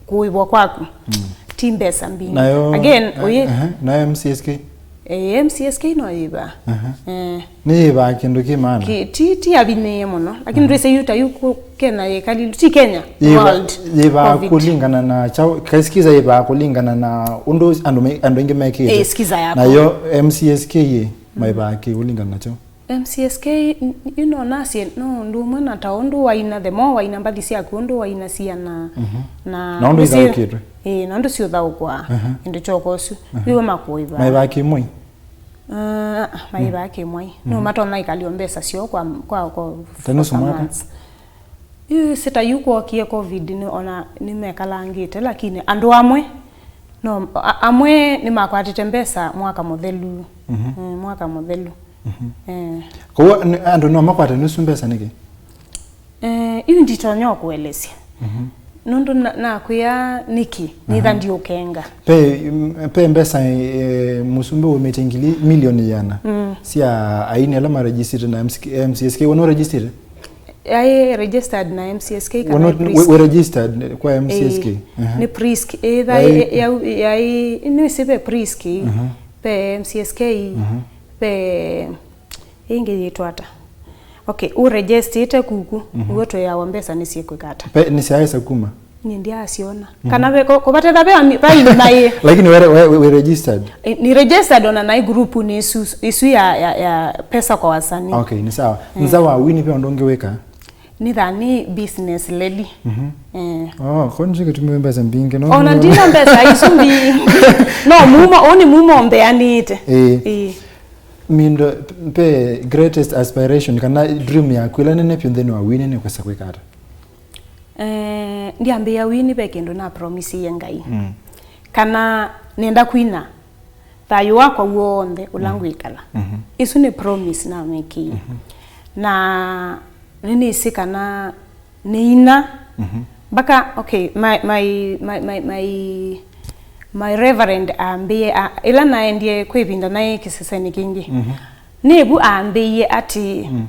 kũĩvwa kwaku, mm, ti mbesa mbingĩ. Nayo, again, eh, ũyĩ-, eh, nayo M C S K? Eh, M C S K no yĩva. Aha. Eh. Nĩ yĩvaa kĩndũ kĩ maana? Ki-, ti, ti avinyĩĩe mũno, lakini, mhm, twĩsĩ yu ta yu ku-, Kenya yĩkalilu, ti Kenya, yĩva-, world, yĩvaa covid. Kũlingana na chao, kaisikiza yĩvaa kũlingana na ũndũ andũ me-, andũ aingĩ mekĩte. Eh, skiza yako. Nayo M C S K ĩ, mm, maĩvaa kĩ kũlingana na chao? M C S K, n-, yu no nasye, no ũndũ ũmwe na ta ũndũ waina, the more waina mbathi syaku, ũndũ waina siana, mhm, na, na ũndũ nĩsĩ-, ithaũkĩtwe. Ĩĩ, na ũndũ siũthaũkwa, aha, kĩndũ kyoko ũsu. Aha. Yu makũĩva. Maĩvaa kĩmwe? Ah, ah, maĩvaa kĩmwe. No, mhm, matonya ĩkalio mbesa syoo kwa, kwa, kwa, ta nusu mwaka? Months. Yu sita yu kwokie covid, nĩ, ona nĩmekalangĩte, lakini andũ amwe, no, a-, amwe nĩmakwatĩte mbesa mwaka mũthelu. Mhm. Eh, mwaka mũthelu. Mhm. Eh. Kwoou, nĩ, andũ no makwate nusu mbesa nĩkĩ? Eh, yu nditonya kũelesya. Mhm. Nũndũ na-, nakwĩa nĩkĩ, nĩtha, aha, ndiũkenga. Pe, mm, pe mbesa, eh, mũsumbĩ wumĩte ngili milioni ĩana, mm, sya aini ala maregistrĩte na M C K, M C S K, wona ũregistrĩte? Yaĩ registered na M C S K kana wona, wĩ, wĩ registered kwa M C S K? Eh, aha. Nĩ Prisk. Ĩtha yaĩ, yaĩ, nĩwĩsĩ ve Prisk, aha, ve M C S K, aha, ve ĩngĩ yĩtwa ata? Okay, ũregistĩte kuku, mhm, ũguo twĩawa mbesa nĩsyĩkwĩka ata? Pe, nĩsyaĩsa kuma? Nĩ ndyasyona. Mhm. Kana ve, ko-, kũvatetha ve ami-, vai maĩ. Lakini we, we, we, we registered? Eh, nĩ registered ona naĩ group nĩ isu, isu ya, ya, ya pesa kwa wasanii. Okay, nĩ sawa. Eh. Nza wa wini ve ũndũ ũngĩ wĩka? Nĩtha nĩ business lady. Mhm. Eh. Oh, ko nĩkyo kĩtumi wĩ mbesa mbingĩ, no? Ona ndina mbesa isu mbingĩ. No, mumo, ũũ nĩ mumo mbeanĩte. Eh. Eh. Mindo, pe greatest aspiration, kana dream yaku ĩla nene vyũ nthĩnĩ wa wini nĩ kwĩsa kwĩka ata? Eh, ndyambĩĩa wini ve kĩndũ na promisie Ngai. Mm. Kana nenda kwina thayũ wakwa w'onthe ũla, mm, ngwĩkala. Mhm. Ĩsu nĩ promise namĩkĩie. Mhm. Na nĩnĩsĩ kana nĩina, mhm, mpaka, okay, my, my, my, my, my, my reverend ambĩie, a-, ĩla naendie kwĩ ĩvinda naĩ kĩsesenĩ kĩngĩ. Mhm. Nĩvu ambĩie atĩ, mm,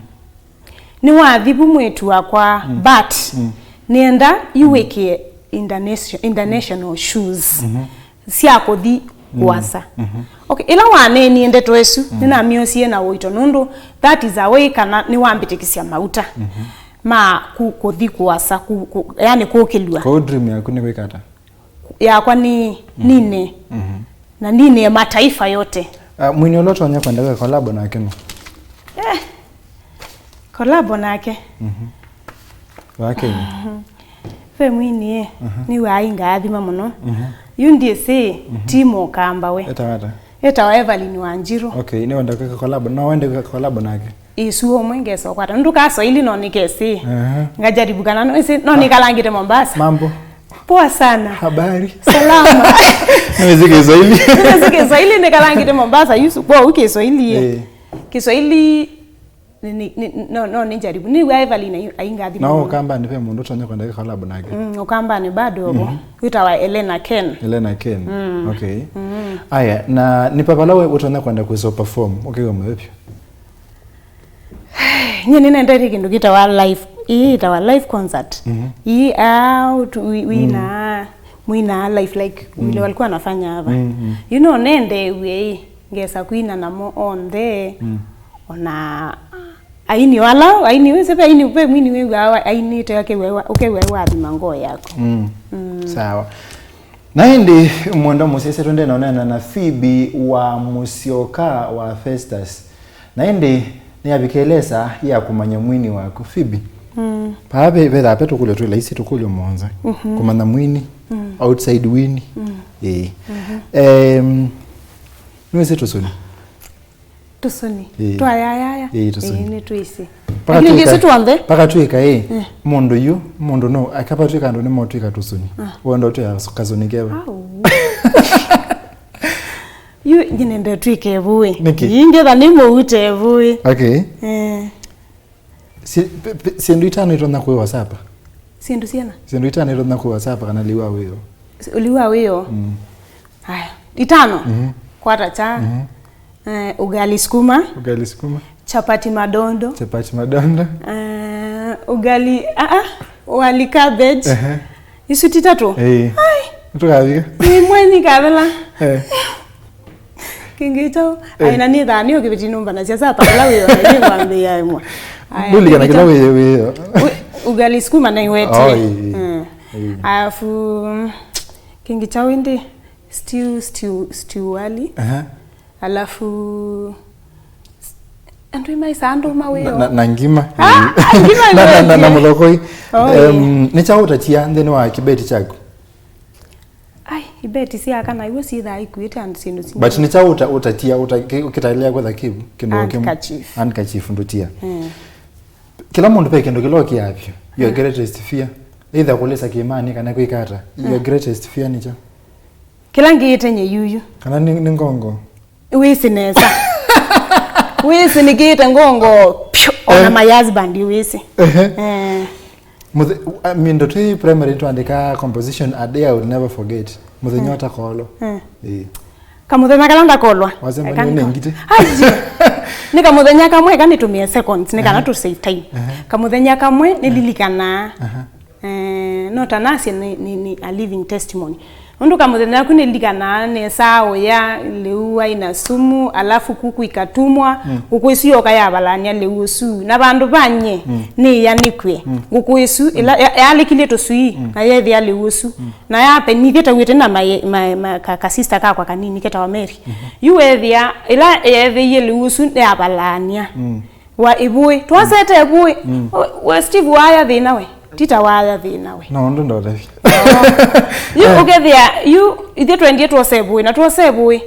nĩwathi vu mwĩĩtu wakwa, mm, but, mm, nĩenda yu, mm, wĩkĩe internation-, international shoes, mhm, sya kũthi, mm, kũasa. Mhm. Okay, ĩla waneenie ndeto ĩsu, mm, nĩnamyosie na ũito nũndũ that is a way kana nĩwambĩtĩkĩsya mauta, mhm, ma ku-, kũthi kũasa, ku-, ku-, yani kũkĩlw'a. Kwoou dream yaku nĩ kwĩka ata? Yakwa nĩ, mhm, nine. Mhm. Na nine ya mataifa yote. Ah, mwini ũla ũtonya kwenda kwĩka collabo nake nũ? Eh, collabo nake. Mhm. Wa Kenya. Ve mwini ĩ, mhm, nĩw'aa ingaathima mũno. Mhm. Yu ndyĩsĩ, mhm, ti mũkamba we. Etawa ata? Etawa Evelyn Wanjiru. Okay, nĩwenda kwĩka collabo. No wende kwĩka collabo nake? Ĩsu ũmwe ngesa ũkwata. Nũndũ ka Swahili no nĩkesĩ. Aha. Ngajaribu kana no ĩsĩ, no nĩkalangĩte Mombasa. Mambo. Poa sana. Habari? Salama. Nĩwĩsĩ Kiswahili? Nĩwĩsĩ Kiswahili, nĩkalangĩte Mombasa, yusu, kwa u Kiswahili, eh. Eh. Kiswahili, ni, ni, ni, no, no, nĩ njaribu. Nĩ wa Evelyn ai-, aingathi. Na mũno. Ũkambanĩ ve mũndũ ũtonya kwenda collab nake? Mm, Ũkambanĩ bado ũvo. Mhm. Wĩtawa Elena Ken. Elena Ken. Mm. Okay. Mm. Aya, na nĩ pa vala we ũtonya kwenda kwĩsa perform, ũkĩwa mũthepyo? Nyie nĩnendete kĩndũ kĩtawa live, ii ĩtawa live concert. Mhm. Ii, aa, ũtu-, wi-, wina, mwina live, like, vile walikuwa wanafanya hapa. Mm, mm. You know, nende we, ngesa kwina namo onthe. Mm. Ona aini wala, aini wese, pe aini, pe mwini we wa, wa, aini te ake we wa, uke we wa thima ngoo yako. Mm. Mm. Sawa. Na ĩndĩ, mwendwa mũsyaĩĩsya, twende na ũneena na Phoebe wa Mũsyoka wa Festus. Na ĩndĩ, nĩyavikĩle saa ya kũmanya mwini waku. Phoebe, mm, paa ve, vethaa ve tũkũlyo twĩ laisi, tũkũlyo mũonza. Mhm. Kũmanya mwini, mm, outside wini. Mm. Ĩĩ. Mhm. Em, nĩwĩsĩ tũsũni? Tũsũni. Ĩĩ. Twayayaya. Ĩĩ, tũsũni. Ĩĩ, nĩtwĩsĩ. Paka lakini twĩka, ndĩsĩ twonthe. Paka twĩka, ĩĩ. Eh. Mũndũ yu, mũndũ no, akapatwĩka andũ nĩmotwĩka tũsũni. Ah. Wenda ũtwĩa kasũni keva? Au. Yu, nyine ndetwĩke vũĩ. Nĩkĩ? Ingĩ tha nĩ mũute vũĩ. Okay. Eh. Si-, pe-, pe-, syĩndũ itano itonya kwĩwa sapa? Syĩndũ syana? Syĩndũ itano itonya kwĩwa sapa kana liu wa wĩo? Liu wa wĩo? Mm. Aya, itano? Mhm. Kwata cha. Mhm. Eh, ugali sukuma. Ugali sukuma. Chapati madondo. Chapati madondo. Eh, ugali, ah, ah, wali cabbage. Ehe. Isu ti tatu? Eh. Ai. Tukavika. Ni mweni kavela. Eh. Kingi chao. Eh. Ai, na ni thani ukiviti nyumba na siasa hapa kila wewe ni ngwambia imwe. Aya, nduli kana kingi kila chao. Wewe, wewe. U-, ugali sukuma na iwete. Oh, ĩĩ, ĩĩ. Mm. Ĩĩ. Alafu, kingi chao indi stew, stew, stew wali. Aha. Alafu, andũ maisa andũ mawĩo. Na, na, na ngima. Ah, ngima na, na, na, na iwete. Mũthokoi. Oh, em, ĩĩ. Nĩ kyaũ ũtatia nthĩnĩ wa kĩbeti kyaku? Ai, ibeti sya kana iw'o syĩthaa ikuĩte andũ syĩndũ syingĩ. But nĩ kyaũ ũta-, ũtatia, ũta-, kĩ-, kĩtaĩlĩa kwetha kĩvu, kĩndũ kĩmwe? Handkerchief. Handkerchief ndũtia. Mm. Kĩla mũndũ ve kĩndũ kĩla ũkiaa vyũ. Your, mm, greatest fear. Either kũlĩsa kĩĩmanĩ kana kwĩka ata. Your, mm, greatest fear nĩ kyaũ? Kĩla ngĩĩte nye yuyu. Kana nĩ, nĩ ngongo? Wĩsĩ nesa. Wĩsĩ nĩkĩĩte ngongo, pyu, ona, eh, my husband wĩsĩ. Ehe. Eh. Mũthe-, I mean, ndoto hii primary twandĩka composition, a day I will never forget. Mũthenya, mm, ũtakolwa. Mm. Ĩĩ. Kamũthenya kala ndakolwa. Wasema eka nĩ nĩka-, ngiti. Aji. Nĩ kamũthenya kamwe, eka nĩtũmĩe seconds, nĩ kana, aha, tũ save time. Aha. Kamũthenya kamwe, nĩlilikanaa. Aha. Eh, no ta nasye nĩ, nĩ, nĩ a living testimony. Nũndũ kamũthenya aku nĩlikanaa nesa ũya lĩu waĩ na sumu, alafu kuku ikatumwa, mm, ngũkũ ĩsu yoka yavalany'a lĩu ũsu. Na vandũ vanyie, mm, nĩya nĩkw'e. Mm. Ngũkũ ĩsu, mm, ĩla ya-, yalĩkilye tũswii, mm, na yethĩa lĩu ũsu. Mm. Na yapenithye tawĩte na ma-, ma-, ma-, ka-, ka sister kakwa kanini ketawa Mary. Mhm. Yu wethĩa, ĩla yeethĩie lĩu ũsu yavalany'a. Mm. Wa ĩvũĩ. Twasete ĩvũĩ. Mm. We, we Steve waya thĩna we. Tita waya thĩna we. No, ũndũ ndotavya. Yu ũkethĩa, yu ithyĩ twendie twose ĩvũĩ, na twose ĩvũĩ.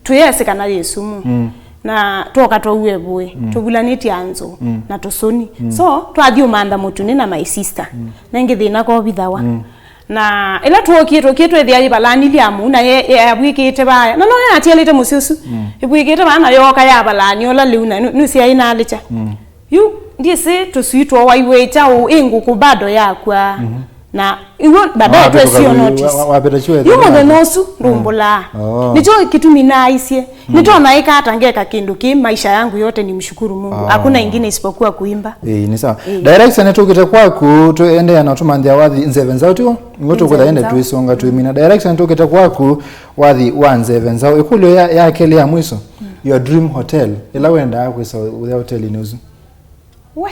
Twĩyesĩ kana yĩ sumu. Mm. Na twoka twaue ĩvũĩ. Mm. Tũvulanĩtye anzũ, mm, na tũsũni. Mm. So, twathi ũmantha mũtunĩ na my sister. Mm. Nengĩ thĩna kovithawa. Mm. Na ĩla twookie, twookie twethĩa yĩvalanilye amu, na ye-, ye-, yavw'ĩkĩte vaya. Na no yatialĩte mũsyĩ ũsu. Mm. Ĩvw'ĩkĩte vaya na yooka yavalany'a ũla lĩu na nũ-, nũsyaĩ nalĩkya. Mm. Yu, ndyĩsĩ tũswii twowaiwe kyaũ, ĩ ngũkũ bado yakw'a. Mhm. Na iw'o baadaye wa-, twesio notice. Wa-, wa-, wapeta chuo yu ethela mũthenya nake ũsu, mm, ndũmbũlaa. Oh. Nĩkyo kĩtumi naaisye. Mm. Nĩtona ĩka ata ngeka kĩndũ kĩ maisha yangu yote nimshukuru Mungu. Ah. Hakuna ingine isipokuwa kuimba. Ĩĩ, nĩ sawa. Ĩĩ. Director, nĩtũkĩte kwaku, tũendeea na tũmanthĩa wathi Nzeve Nzaũ, tiw'o? Nĩguo tũkwĩtha ende twĩsonga twĩmina. Director, nĩtũkĩte kwaku wathi wa Nzeve Nzaũ. Ĩkũlyo ya, ya kelĩ ya mwiso, mm, your dream hotel, ĩla wendaa kwĩsa ũya hotelinĩ ũsu? We.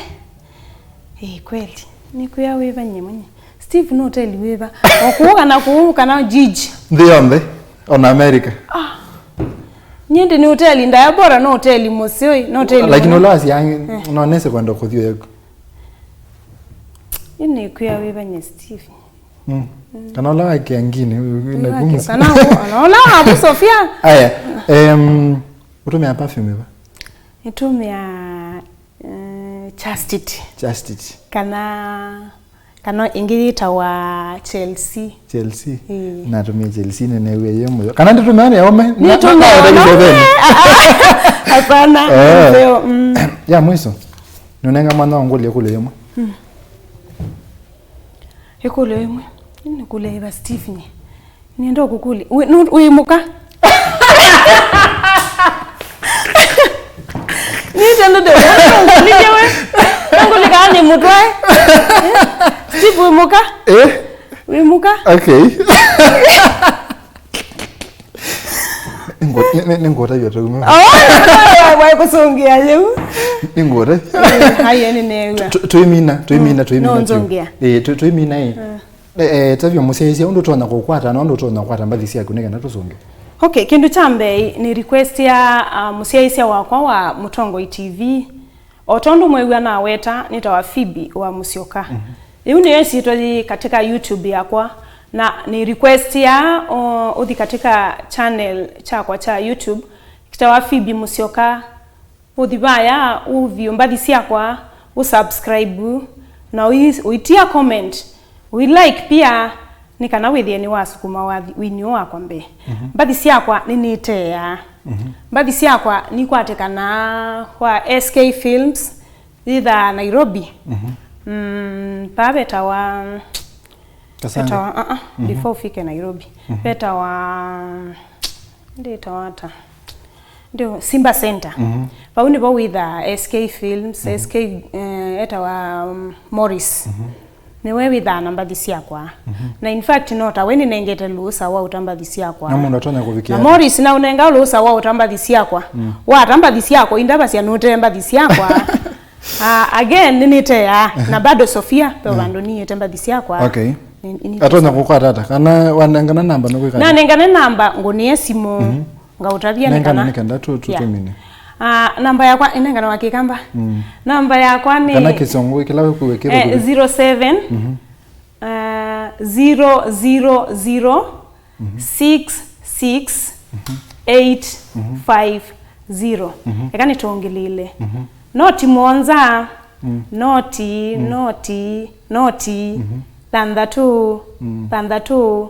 Ĩĩ, kweli. Nĩkwĩa wĩva nye mwenye. Steve, nĩ hoteli wĩva? O kũũ kana kũũ kana jiji? Nthĩ yonthe, ona America. Ah. Nyie ndĩ nĩ hoteli ndaya, bora no hoteli mũseo, no hoteli. Lakini mũno. Ũla wasya, eh, no nese kwenda kũthi ũyeku. Yu nĩkwĩa wĩva nye Steve? Mm. Mm. Kana ũla wa Kiangini, yu, yu, yu na wa Kiangini. Kana ũla wa Abu Sofia. Aya, em, ũtũmĩa perfume ĩva? Nĩtũmĩa Eh, chastity. Chastity. Kana, Kana ĩngĩ yĩtawa Chelsea. Chelsea. Ĩĩ. Natumie Chelsea nene wĩ yĩ mũyo. Kana nditumia nĩ aume. Nĩ tumia. Hapana. Eh. Ndio. Mm. Ya mwiso. Nunenga mwana wangu ile kule yemwe. Mm. Ĩkũlyo ĩmwe. Nĩ kule iva Steve nye. Nĩenda ũkũkũlya. Wĩ, nũ, wĩ mũka? Nĩtendete. Nĩtendete we. Ngũlĩkaa nĩ mũtwae. Steve wĩ mũka? Eh? Wĩ mũka? Okay. Nĩngũtavya tau. Wae kũsũngĩa yĩu. Nĩngũtavya. Aye nĩneew'a. Twĩmina, twĩmina, twĩmina. No nzũngĩa. Eh, twĩmina eh. Eh, tavya mũsyaĩĩsya ũndũ ũtonya kũkwata na ũndũ ũtonya kũkwata mbathi syaku nĩ kenda tũsũngĩe. Okay, kĩndũ kya mbee nĩ request ya uh, mũsyaĩĩsya wakwa wa Mũtongoi T V. O tondũ mwĩw'a naweta, nĩtawa Phoebe wa Mũsyoka. Ĩu nĩyo ĩsyĩtwa yĩ katika YouTube yakwa, na nĩ request ya uh, ũthi katika channel kyakwa kya YouTube kĩtawa Phoebe Mũsyoka. Ũthi vaya, ũview mbathi syakwa, ũsubscribe, na ũi- ũitia comment, ũilike pia, nĩ kana wĩthĩe nĩwasukuma wathi wini ũũ wakwa mbee. Mbathi syakwa nĩnĩteaa. Mbathi syakwa nikwatĩkanaa kwa S K Films, yĩthaa Nairobi. Mm, paa vetawa Kasanga. Vetawa, uh -uh, before ũfike Nairobi. Vetawa, ndĩtawa ata? Ndio, Simba Center. Vau nĩvo wĩthaa S K Films, S K, eh, etawa um, Morris. Nĩwe wĩthaa na mbathi syakwa. Na in fact, no tawe nĩnengete lũũsa wa ũta mbathi syakwa. Na mũndũ atonya kũvikĩa Na ata? Morris na ũnenga lũũsa wa ũta mbathi syakwa. Wata mbathi syakwa, indavasya nũtee mbathi syakwa. Ah, again, nĩnĩteaa. Na bado Sofia, pe vandũ nĩĩte mbathi syakwa. Okay. Nĩ- nĩ- Atonya kũkwata ata? Kana wanengana namba nĩkwĩka? Nanengane namba, ngũnĩe simũ, ngaũtavya nĩ Nengana kana. Nĩ kenda tu- tu- Yeah. Tũmine. Ah, namba yakwa, ĩnengana wa Kĩkamba. Namba yakwa nĩ Kana kĩsongo kĩla wĩkuwe kĩla eh, kũwe. Zero seven, ah, zero zero zero, six six, eight five zero. Eka nĩtũngĩlĩĩle. Noti mũonza, noti, noti, noti, thanthatũ, thanthatũ,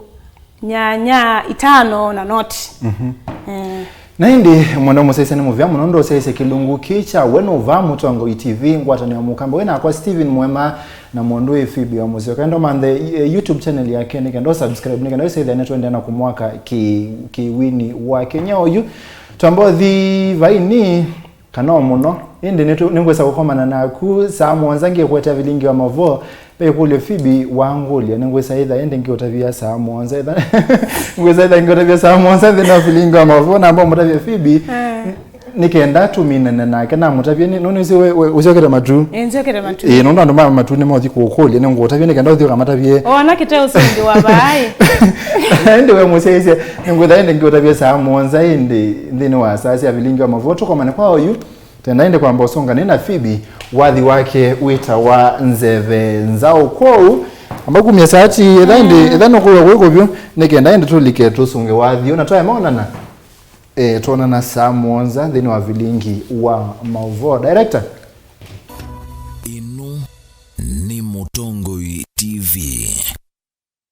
nyanya, itano na noti. Eh. Na ĩndĩ, mwenda mũsyaĩĩsya nĩ mũvea mũno, ndũsyaĩĩsya kĩlungu kĩ kya We Nũvaa Mũtongoi T V, ngwatanĩo ya Mũkamba. Wĩ nakwa Steven Mwema na mũndũ wĩ Phoebe wa Mũsyoka. Enda ũmanthe, eh, YouTube channel yake nĩ kenda ũsubscribe, nĩ kenda ũsĩthĩa nĩtũendea na kũmwaka kĩ- kĩwini wake. Nya oyu, twamba ũthi vaini, kana o mũno. Ĩndĩ nĩtũ- nĩngwĩsa kũkomana naku saa mũonza ngĩkũetea vilingi wa mavoo. Ve ĩkũlyo Phoebe wangũlya, nĩngwĩsa ĩtha ĩndĩ ngĩũtavya saa mũonza ĩtha. Ngwĩsa ĩtha ngĩũtavya saa mũonza nthĩnĩ wa vilingi wa mavoo, namba ũmũtavya Phoebe. Eh. Nĩ kenda tũminane nake namũtavye nĩ- nũnĩsĩ we- we- ũsyokete matu. Ĩ, nzyokete matu. Ĩ, nũndũ andũ ma matu nĩmaũthi kũkũlya, nĩngũũtavya nĩ kenda ũthi ũkamatavye. Ona kĩte ũsũngĩ wa vaĩ. Ĩndĩ we mũsyaĩĩsya, nĩngwĩtha ĩndĩ ngĩũtavya saa mũonza ĩndĩ nthĩnĩ wa saa sya vilingi wa mavoo tũkomane kwa oyu. Tenda ĩndĩ kwamba ũsũnganĩ na Phoebe, wathi wake wĩtawa Nzeve Nzaũ. Kwoou, amba kumya saati, ĩtha ĩndĩ, ĩtha nũkũw'a kwĩ kũvyũ, nĩ kenda ĩndĩ tũlike tũsũnge wathi ũna twaema onana. Eh, twonana saa mũonza nthĩnĩ wa vilingi wa maũvoo. Director,